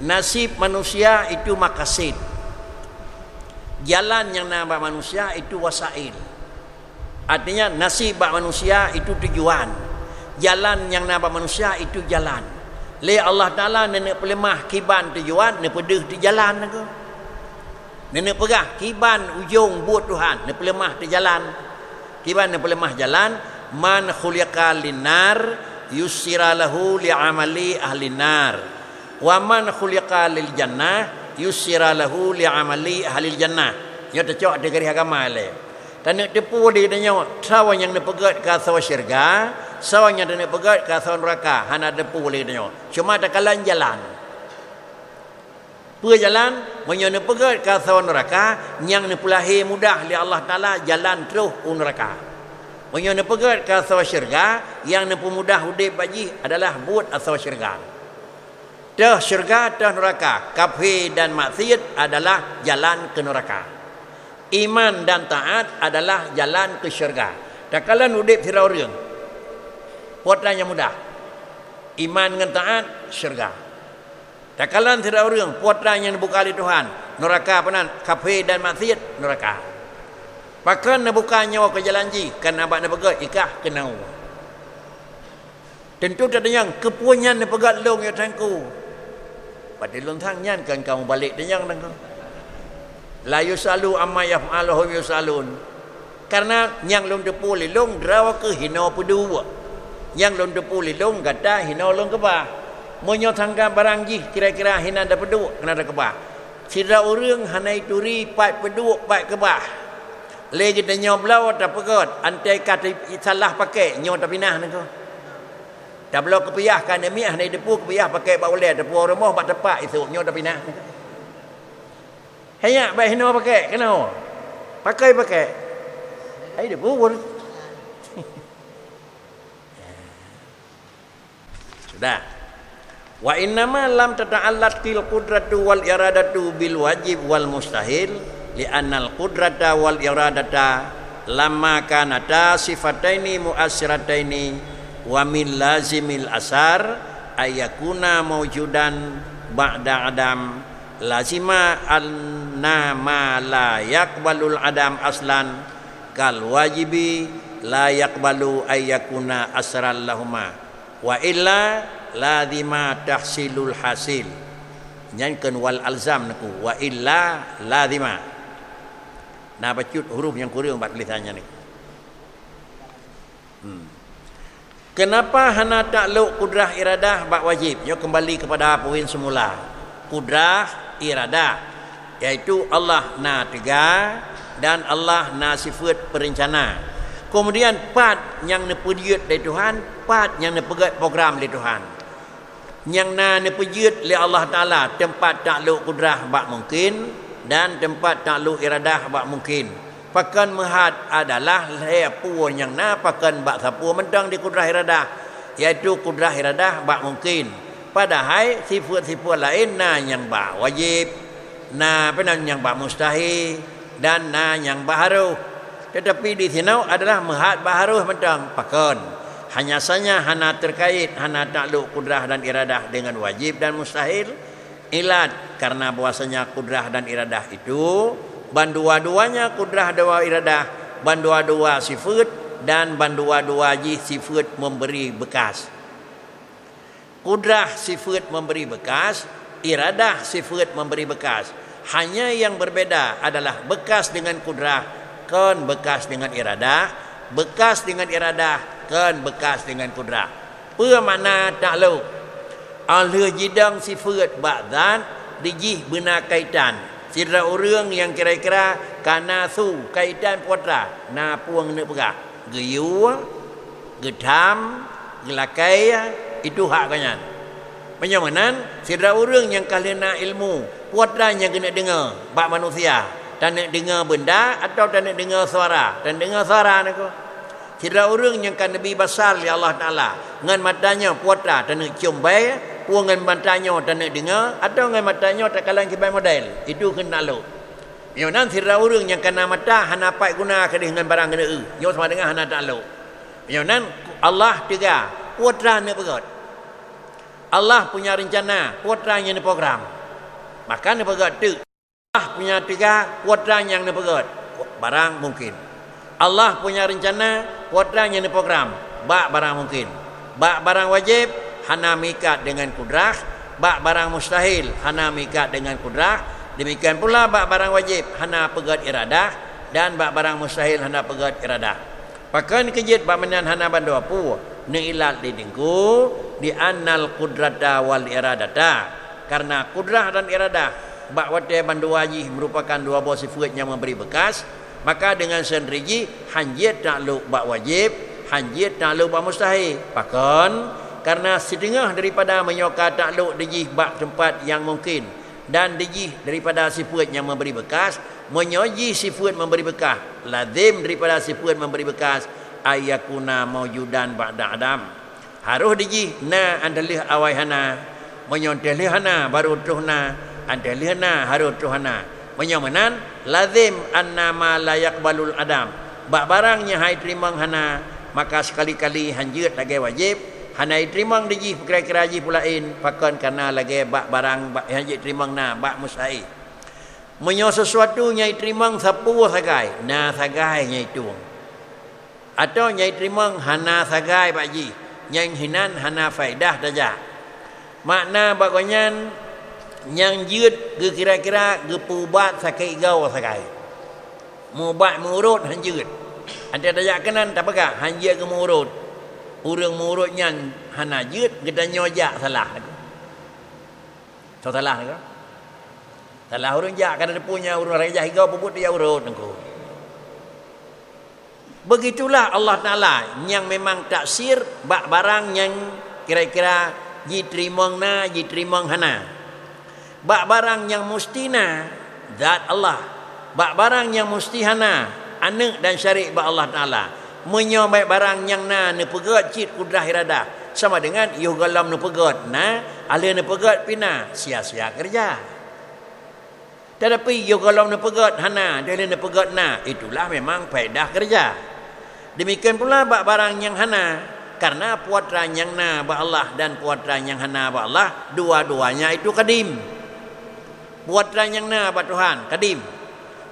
Nasib manusia itu makasid. Jalan nyang na bak manusia itu wasail. Artinya, nasib bak manusia itu tujuan. Jalan nyang na bak manusia itu jalan. Lé Allah Taala neuneuk peuleumah kiban tujuan, neupeudeuh teujalan nangku. Neuneuk peugah kiban ujong buet Tuhan, neupeuleumah teujalan. Kiban neupeuleumah jalan, "Man khuliqa linnar, yussira lahu li amali ahlin nar. Wa man khuliqa lil jannah, yussira lahu li amali ahlil jannah." Nyoe teucok di garéh agama lé. Taneuk teupeu di geutanyoe, sawa nyang neupeugét keu asoe syeuruga, sawa nyang taneuk peugét keu asoe nuraka, hana teupeu lé geutanyoe. Cuma takalon jalan. Peue jalan? Meunyoe neupeugét keu asoe nuraka, nyang neupeulahé mudah lé Allah Taala jalan troh u nuraka. Meunyoe neupeugét keu asoe syeuruga, nyang neupeumudah udeb bak jih adalah buet asoe syeuruga. Teuh syeuruga, teuh nuraka, kafé dan maksiet adalah jalan keu nuraka. Iman dan taát adalah jalan keu syeuruga. Takalon udeb sidroe ureuëng. Peue atra nyang mudah? Iman ngon taát, syeuruga. Takalon sidroe ureuëng, peue atra nyang neubuka lé Tuhan? Nuraka. Peue nan? Kafé dan maksiet, nuraka. Pakon neubuka nyoe keu jalan jih? Kareuna bak neupeugét, ikah keunoe. Teuntu tatanyong, keupeue nyan neupeugét lôn, ya Tuhanku? Berarti lôn sang nyan kon ka mubalek tanyong, Teungku. La yus'alu amma yaf'alu wa hum yus'alun. Kareuna nyang lôn teupeue lé lôn, droe keuh hinoe peuduek. Nyang lôn teupeue lé lôn, gata hinoe lôn keubah. Meunyoe tangga barang jih kira-kira hinan tapeuduek, keunan takeubah. Sidroe ureuëng hana jituri pat peuduek, pat keubah. Lé geutanyoe bloe tapeugét, antai ka salah pakai, nyoe tapinah, Teungku. Tabloe keupiah ka neumiah, hana jiteupeue keupiah pakai bak ulée, teupeue rumoh bak teumpat, isôk nyoe tapinah. Hanya bak hinoe pakai, keunoe. Pakai, pakai. Hai jiteupeue. Sudah. Wa innama lam tata'allaqil qudratu wal iradatu bil wajib wal mustahil, li'annal qudrata wal iradata lamma kanata sifataini mu'assirataini wa min lazimil asar ayyakuna maujudan ba'da adam, lazima anna ma la yaqbalul adam aslan kal wajibi la yaqbalu ayyakuna asran lahuma. Wa illa lazima tahsilul hasil. Nyan kon wal alzam, Teungku. Wa illa lazima. Na bacut huruf nyang kureueng bak tulisan nyan, Teungku. Hmm. Keunapa hana taklok kudrah iradah bak wajéb? Nyoe keumbali keupada poin seumula. Kudrah iradah. Yaitu Allah na teuga dan Allah na sifeuet peurencana. Keumudian, pat nyang neupeujeuet lé Tuhan, pat nyang neupeugét program lé Tuhan. Nyang na neupeujeuet lé Allah Taala teumpat taklok kudrah bak mungken dan teumpat taklok iradah bak mungken. Pakon meuhat adalah lhée peue nyang na pakon bak sapeue mantong di kudrah iradah, yaitu kudrah iradah bak mungken. Padahai sifeuet-sifeuet laén na nyang bak wajéb, na peunan nyang bak mustahé, dan na nyang bak harôh. Teutapi di sinoe adalah meuhat bak harôh mantong. Pakon? Hanya saja hana teukait, hana taklok kudrah dan iradah deungon wajéb dan mustahil. Ilat, karena bahwasanya kudrah dan iradah itu, bandua-duanya kudrah dua iradah, bandua-dua sifeuet, dan bandua-dua jih sifeuet memberi bekas. Kudrah sifeuet memberi bekas, iradah sifeuet memberi bekas. Hanya yang berbeda adalah bekas dengan kudrah, kon bekas dengan iradah, bekas dengan iradah, kon bekas dengan kudrah. Peue makna taklok? Óh lheueh jidong sifeuet bak zat, dijih beuna kaitan. Sidroe ureuëng nyang kira-kira ka na su kaitan peue atra, na peue neupeugah, geuyue, geutham, geulakée, itu hak gobnyan. Meunyoe meunan, sidroe ureuëng nyang ka lheueh na ilmu, peue atra nyang geuneuk deungoe bak manusia, taneuk deungoe beunda atawa taneuk deungoe suara? Taneuk deungoe suara, Teungku. Sidroe ureuëng nyang ka neubi basar lé Allah Taala, ngon mata nyoe peue atra taneuk ciöm bée, peue ngon mata nyoe taneuk deungoe, atawa ngon mata nyoe takalon kiban model, itu kheun taklok. Meunyoe nan sidroe ureuëng nyang ka na mata hana pat guna keudeh ngon barang geuneuk eu, nyoe sama deungon hana taklok. Meunyoe nan Allah teuga, peue atra neupeugét? Allah punya rencana, peue atra nyang neuprogram, maka neupeugét teuk. Allah punya teuga, peue atra nyang neupeugét? Barang mungken. Allah punya rencana, peue atra nyang neuprogram? Bak barang mungken. Bak barang wajéb, hana meuikat deungon kudrah, bak barang mustahil, hana meuikat deungon kudrah, demikian pula bak barang wajéb, hana peugét iradah, dan bak barang mustahil, hana peugét iradah. Pakon keu jeuet bak meunan hana bandua peue? Neuilat lé Teungku, "Li annal qudrata wal iradata." Karena kudrah dan iradah bak watée bandua jih meurupakan dua boh sifeuet nyang meubri beukas, maka deungon seundiri jih hán jeuet taklok bak wajéb, hán jeuet taklok bak mustahé. Pakon? Karena siteungoh daripada meunyoe ka taklok dijih bak teumpat nyang mungken, dan dijih daripada sifeuet nyang meubri beukas, meunyoe jih sifeuet meubri beukas, lazem daripada sifeuet meubri beukas, ayyakuna maujudan ba'da adam. Harôh dijih na 'an teuh lheueh awai hana, meunyoe 'an teuh lheueh hana, barô troh na, 'an teuh lheueh na, harôh troh hana. Meunyoe meunan, lazem anna ma la yaqbalul adam, bak barang nyang hai teurimong hana, Maka sekali-kali hanjeuet lagée wajéb, hana jiteurimong di jih peukira-kira jih peulaén, pakon kareuna lagée bak barang bak hanjeuet teurimong na bak mustahil. Meunyoe sesuatu nyang jiteurimong sapeue sagai, na sagai nyang jitueng. Atawa nyang jiteurimong hana sagai bak jih, nyang hinan hana faedah tajak. Makna bak gobnyan nyang jeuet geukira-kira geupeuubat sakét goe sagai. Meuubat meuurot hanjeuet. Até tajak keunan tapeugah hanjeuet geumeuurot. Ureuëng meuurot nyan hana jeuet, geutanyoe jak salah. Soe salah nyoe? Salah ureuëng jak, ka na teupeue nyan ureuëng raja higa peubuet dia urot teungku. Begitulah Allah Taala nyang memang taksir bak barang nyang kira-kira jiteurimong na, jiteurimong hana. Bak barang nyang musti na, zat Allah. Bak barang nyang musti hana, aneuëk dan syarik bak Allah Taala. Meunyoe bak barang nyang na neupeugét cit kudrah iradah, sama dengan yoh gohlom neupeugét na, alheuh neupeugét pih na, sia-sia keureuja. Tetapi yoh gohlom neupeugét hana, alheuh neupeugét na, itulah memang faedah keureuja. Demikian pula bak barang nyang hana, karena puatra nyang na bak Allah dan puatra nyang hana bak Allah, dua-duanya itu kadim. Puatra nyang na bak Tuhan, kadim.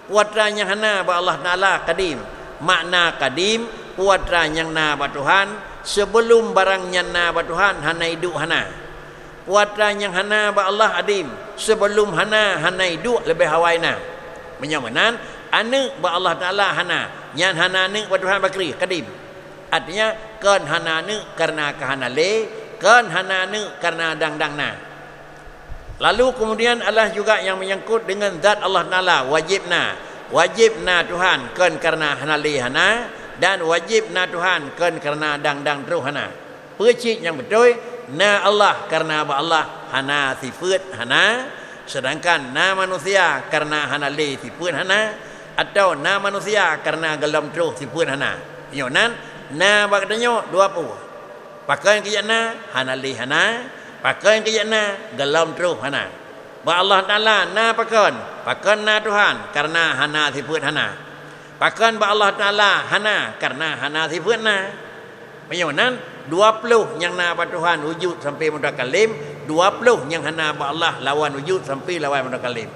Puatra nyang hana bak Allah Taala, kadim. Makna kadim, puatra nyang na bak Tuhan, sebelum barang nyan na bak Tuhan, hana iduek hana. Puatra nyang hana bak Allah adim, sebelum hana, hana iduek leubeh awai na. Meunyoe meunan, aneuëk bak Allah Taala hana, nyan hana aneuëk bak Tuhan bakri, kadim. Artinya, kon hana aneuëk kareuna ka hana lé, kon hana aneuëk kareuna dang-dang na. Lalu kemudian adalah juga nyang menyangkut dengan zat Allah Taala, wajéb na. Wajéb na Tuhan kon kareuna hana lé hana, dan wajéb na Tuhan kon kareuna dang-dang troh hana. Peue cit nyang beutôi, na Allah kareuna bak Allah hana sifeuet hana, seudangkan na manusia kareuna hana lé sifeuet hana, atawa na manusia kareuna gohlom troh sifeuet hana. Nyoe nan, na bak geutanyoe dua peue. Pakon keu jak na, hana lé hana, pakon keu jak na, gohlom troh hana. Bak Allah Taala na pakon, pakon na Tuhan, kareuna hana sifeuet hana. Pakon bak Allah Taala hana, kareuna hana sifeuet na. Meunyoe nan, dua ploh nyang na bak Tuhan wujud sampoe mutakalim, dua ploh nyang hana bak Allah lawan wujud sampoe lawan mutakalim.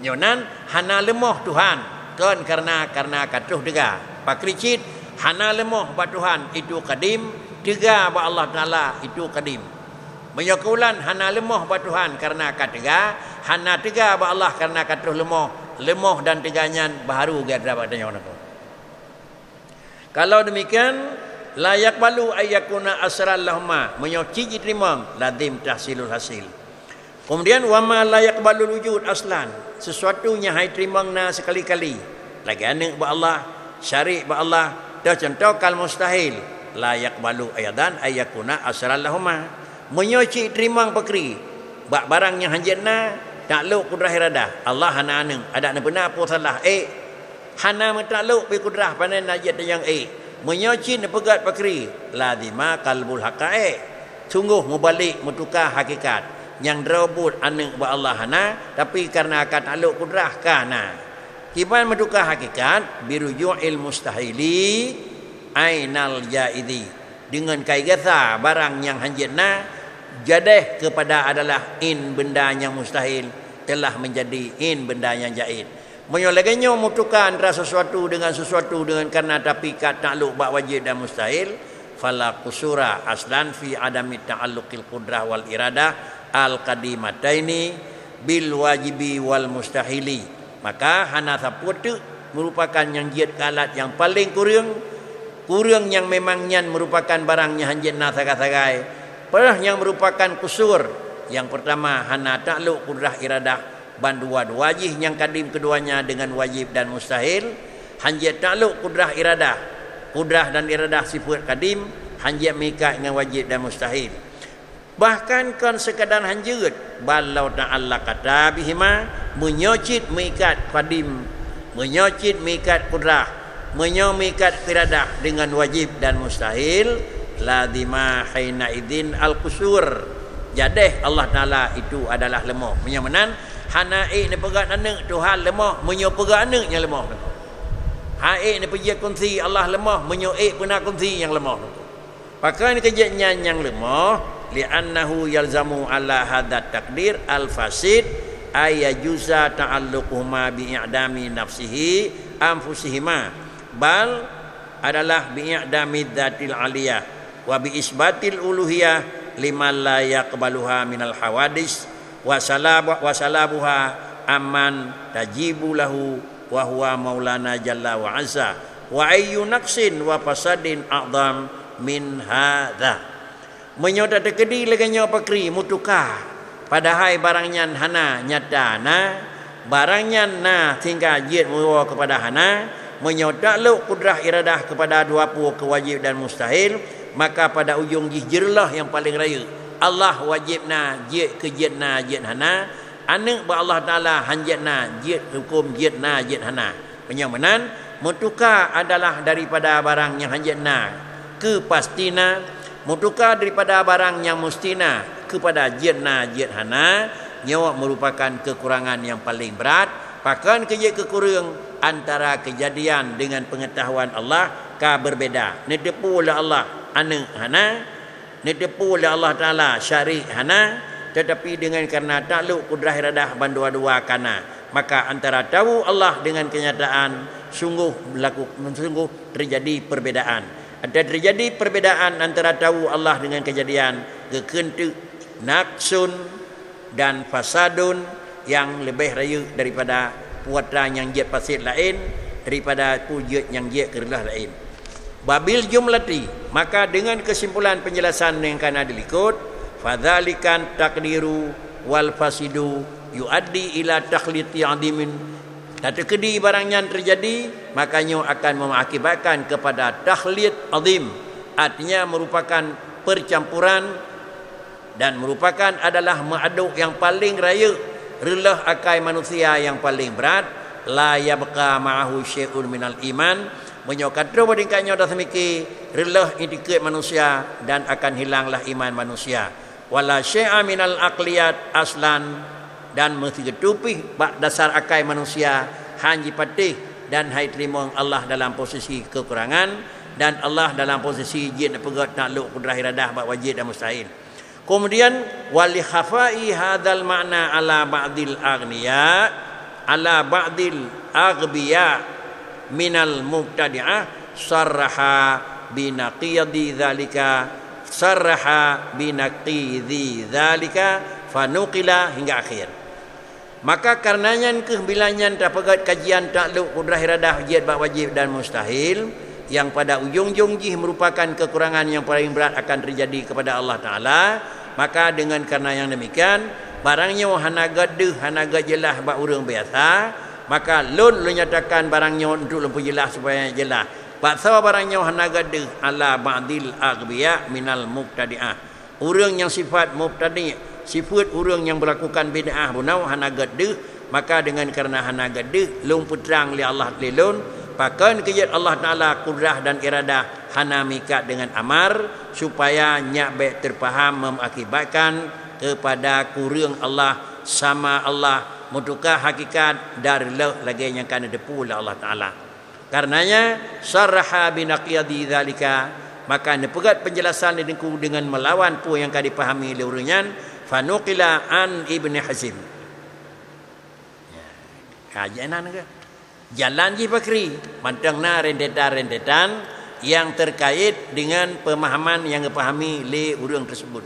Nyoe nan hana leumoh Tuhan, kon kareuna, kareuna ka troh teuga. Pakri cit, hana leumoh bak Tuhan itu kadim, teuga bak Allah Taala itu kadim. Meunyoe keulan hana leumoh bak Tuhan kareuna ka teuga, hana teuga bak Allah kareuna ka troh leumoh, leumoh dan teuga nyan baharu geuh bak tanyoe. Kalau demikian, la yaqbalu ay yakuna asran lahuma, meunyoe cit jiteurimong, lazim tahsilul hasil. Kemudian, wa ma la yaqbalul wujud aslan, sesuatu nyang hai teurimong na sekali-kali, lagée aneuëk bak Allah, syarik bak Allah, toh contoh kal mustahil, la yaqbalu aidan ay yakuna asran lahuma. Meunyoe cit teurimong pakri, bak barang nyang hanjeuet na, taklok kudrah iradah, Allah hana aneuëk, adak neupeuna peue salah, ék. Hana meutaklok pih kudrah pane na jeuet nyang ék. Meunyoe cit neupeugét pakri, lazima qalbul haqa'iq. Sunggoh meubalek meutuka hakikat. Nyang droe buet aneuëk bak Allah hana, tapi kareuna ka taklok kudrah ka na. Kiban meutuka hakikat, biruju'il mustahili ainal jaizi. Deungon kai gasa barang nyang hanjeuet na, jadeh keupada adalah in benda nyang mustahil telah menjadi in benda nyang jaiz. Meunyoe lagée nyoe meutuka antara sesuatu deungon sesuatu deungon kareuna tapi ka taklok bak wajéb dan mustahil, fala qusura aslan fi adami ta'alluqil qudrah wal iradah al-qadimataini bil wajibi wal mustahili. Maka hana sapeue teuk meurupakan nyang jeuet keu alat nyang paleng kureueng, kureueng nyang memang nyan meurupakan barang nyang hanjeuet na sagai-sagai, peurah nyang meurupakan kusur. Nyang peurtama, hana taklok kudrah iradah bandua-dua jih nyang kadim keudua nyan deungon wajéb dan mustahil, hanjeuet taklok kudrah iradah. Kudrah dan iradah sifeuet kadim, hanjeuet meuikat ngon wajéb dan mustahil. Bahkan kon seukadar hanjeuet, bal lau ta'allaqata bihima, meunyoe cit meuikat kadim, meunyoe cit meuikat kudrah, meunyoe meuikat iradah deungon wajéb dan mustahil, lazima hina idzin al-qusur. Jadeh Allah Taala itu adalah leumoh. Meunyoe meunan, hana ék neupeugét aneuëk Tuhan leumoh, meunyoe peugét aneuëk nyang leumoh. Ha ék neupeujeuet kunsi Allah leumoh, meunyoe ék peuna kunsi nyang leumoh. Pakon keu jeuet nyan nyang leumoh? Li'annahu yalzamu ala hadzat taqdir al-fasid ay yajuza ta'alluquhuma bi i'dami nafsihi anfusihima, bal adalah bi i'dami dzatil aliyah wa bi isbatil uluhiyah liman la yaqbaluha minal hawadis wa salab-, wa salabuha amman tajibu lahu wa huwa maulana jalla wa azza, wa ayyu naqsin wa fasadin a'zam min hadza. Meunyoe tateukeudi lagée nyoe pakri meutuka, padahai barang nyan hana nyata na, barang nyan na sehingga jeuet meuwoe keupada hana, meunyoe taklok kudrah iradah keupada dua peue keu wajéb dan mustahil, maka pada ujong jih jeureuloh nyang paleng rayeuk. Allah wajéb na jeuet keu jeuet na jeuet hana, aneuëk bak Allah Taala hanjeuet na jeuet huköm jeuet na jeuet hana. Meunyoe meunan, meutuka adalah daripada barang nyang hanjeuet na keu pasti na, meutuka daripada barang nyang musti na keupada jeuet na jeuet hana, nyoe meurupakan keukurangan nyang paleng brat. Pakon keu jeuet keu kureueng antara keujadian deungon peungeutahuan Allah ka beurbeda. Neuteupeue lé Allah aneuëk hana, neuteupeue lé Allah Taala syarik hana, teutapi deungon kareuna taklok kudrah iradah bandua-dua ka na, maka antara tawu Allah deungon keunyataan sunggoh laku-, sunggoh teujadi perbedaan. Ada teujadi perbedaan antara tawu Allah deungon keujadian, geukheun teuk naqsun dan fasadun nyang leubeh rayeuk daripada peue atra nyang jeuet paséh laén, daripada peue jeuet nyang jeuet keu reuloh laén. Babil jumlati, maka deungon keusimpulan peunjelasan nyang ka na dilikot, fadzalikan taqdiru wal fasidu yuaddi ila takhliti adhimin. Tateukeudi barang nyan teujadi, maka nyoe akan mengakibatkan kepada takhlit adhim, artinya merupakan percampuran dan merupakan adalah meuadok nyang paleng rayeuk, reuloh akai manusia nyang paleng brat, la yabqa ma'ahu syai'un minal iman, meunyoe ka troh bak tingkat nyoe taseumiké, reuloh itikeuet manusia dan akan hilanglah iman manusia. Wala syai'a minal aqliyat aslan, dan meusigeutupih bak dasar akai manusia han jipatéh dan hai teurimong Allah dalam posisi keukurangan, dan Allah dalam posisi jeuet neupeugét taklok kudrah iradah bak wajéb dan mustahil. Keumudian, wali khafa'i hadzal ma'na ala ba'dil aghniya, ala ba'dil aghbiya minal mubtadi'ah, sarraha binaqidi dzalika, sarraha binaqidi dzalika, fanuqila, hingga akhir. Maka kareuna nyan kheueh bila nyan tapeugét kajian taklok kudrah iradah jeuet bak wajéb dan mustahil, nyang pada ujong-ujong jih meurupakan keukurangan nyang paleng brat akan teujadi keupada Allah Taala, maka deungon kareuna nyang deumikian, barang nyoe hana gét deuh, hana gét jeulaih bak ureuëng biasa, maka lôn lôn nyatakan barang nyoe untuk lôn peujeulaih supaya jeulaih. Bak saboh barang nyoe hana gét deuh, ala ba'dil aghbiya minal mubtadi'ah. Ureuëng nyang sifat mubtadi', sifeuet ureuëng nyang meulakukan bid'ah bunoe hana gét deuh, maka deungon kareuna hana gét deuh, lôn peutrang lé Allah lé lôn, pakon keu jeuet Allah Taala kudrah dan iradah hana meuikat deungon amar, supaya nyak bék teupaham mengakibatkan keupada kureueng Allah, sama Allah, meutuka hakikat dari lheueh lagée nyang ka neuteupeue lé Allah Taala. Karenanya, sarraha binaqidi dzalika, maka neupeugét peunjelasan lé Teungku deungon meulawan peue nyang ka jipahami lé ureuëng nyan, fanuqila an Ibni Hazm. Ya, ka jeuet nan ke? Jalan jih pakri, mantong na rentetan-rentetan nyang terkait deungon peumahaman nyang geupahami lé ureuëng teuseubut.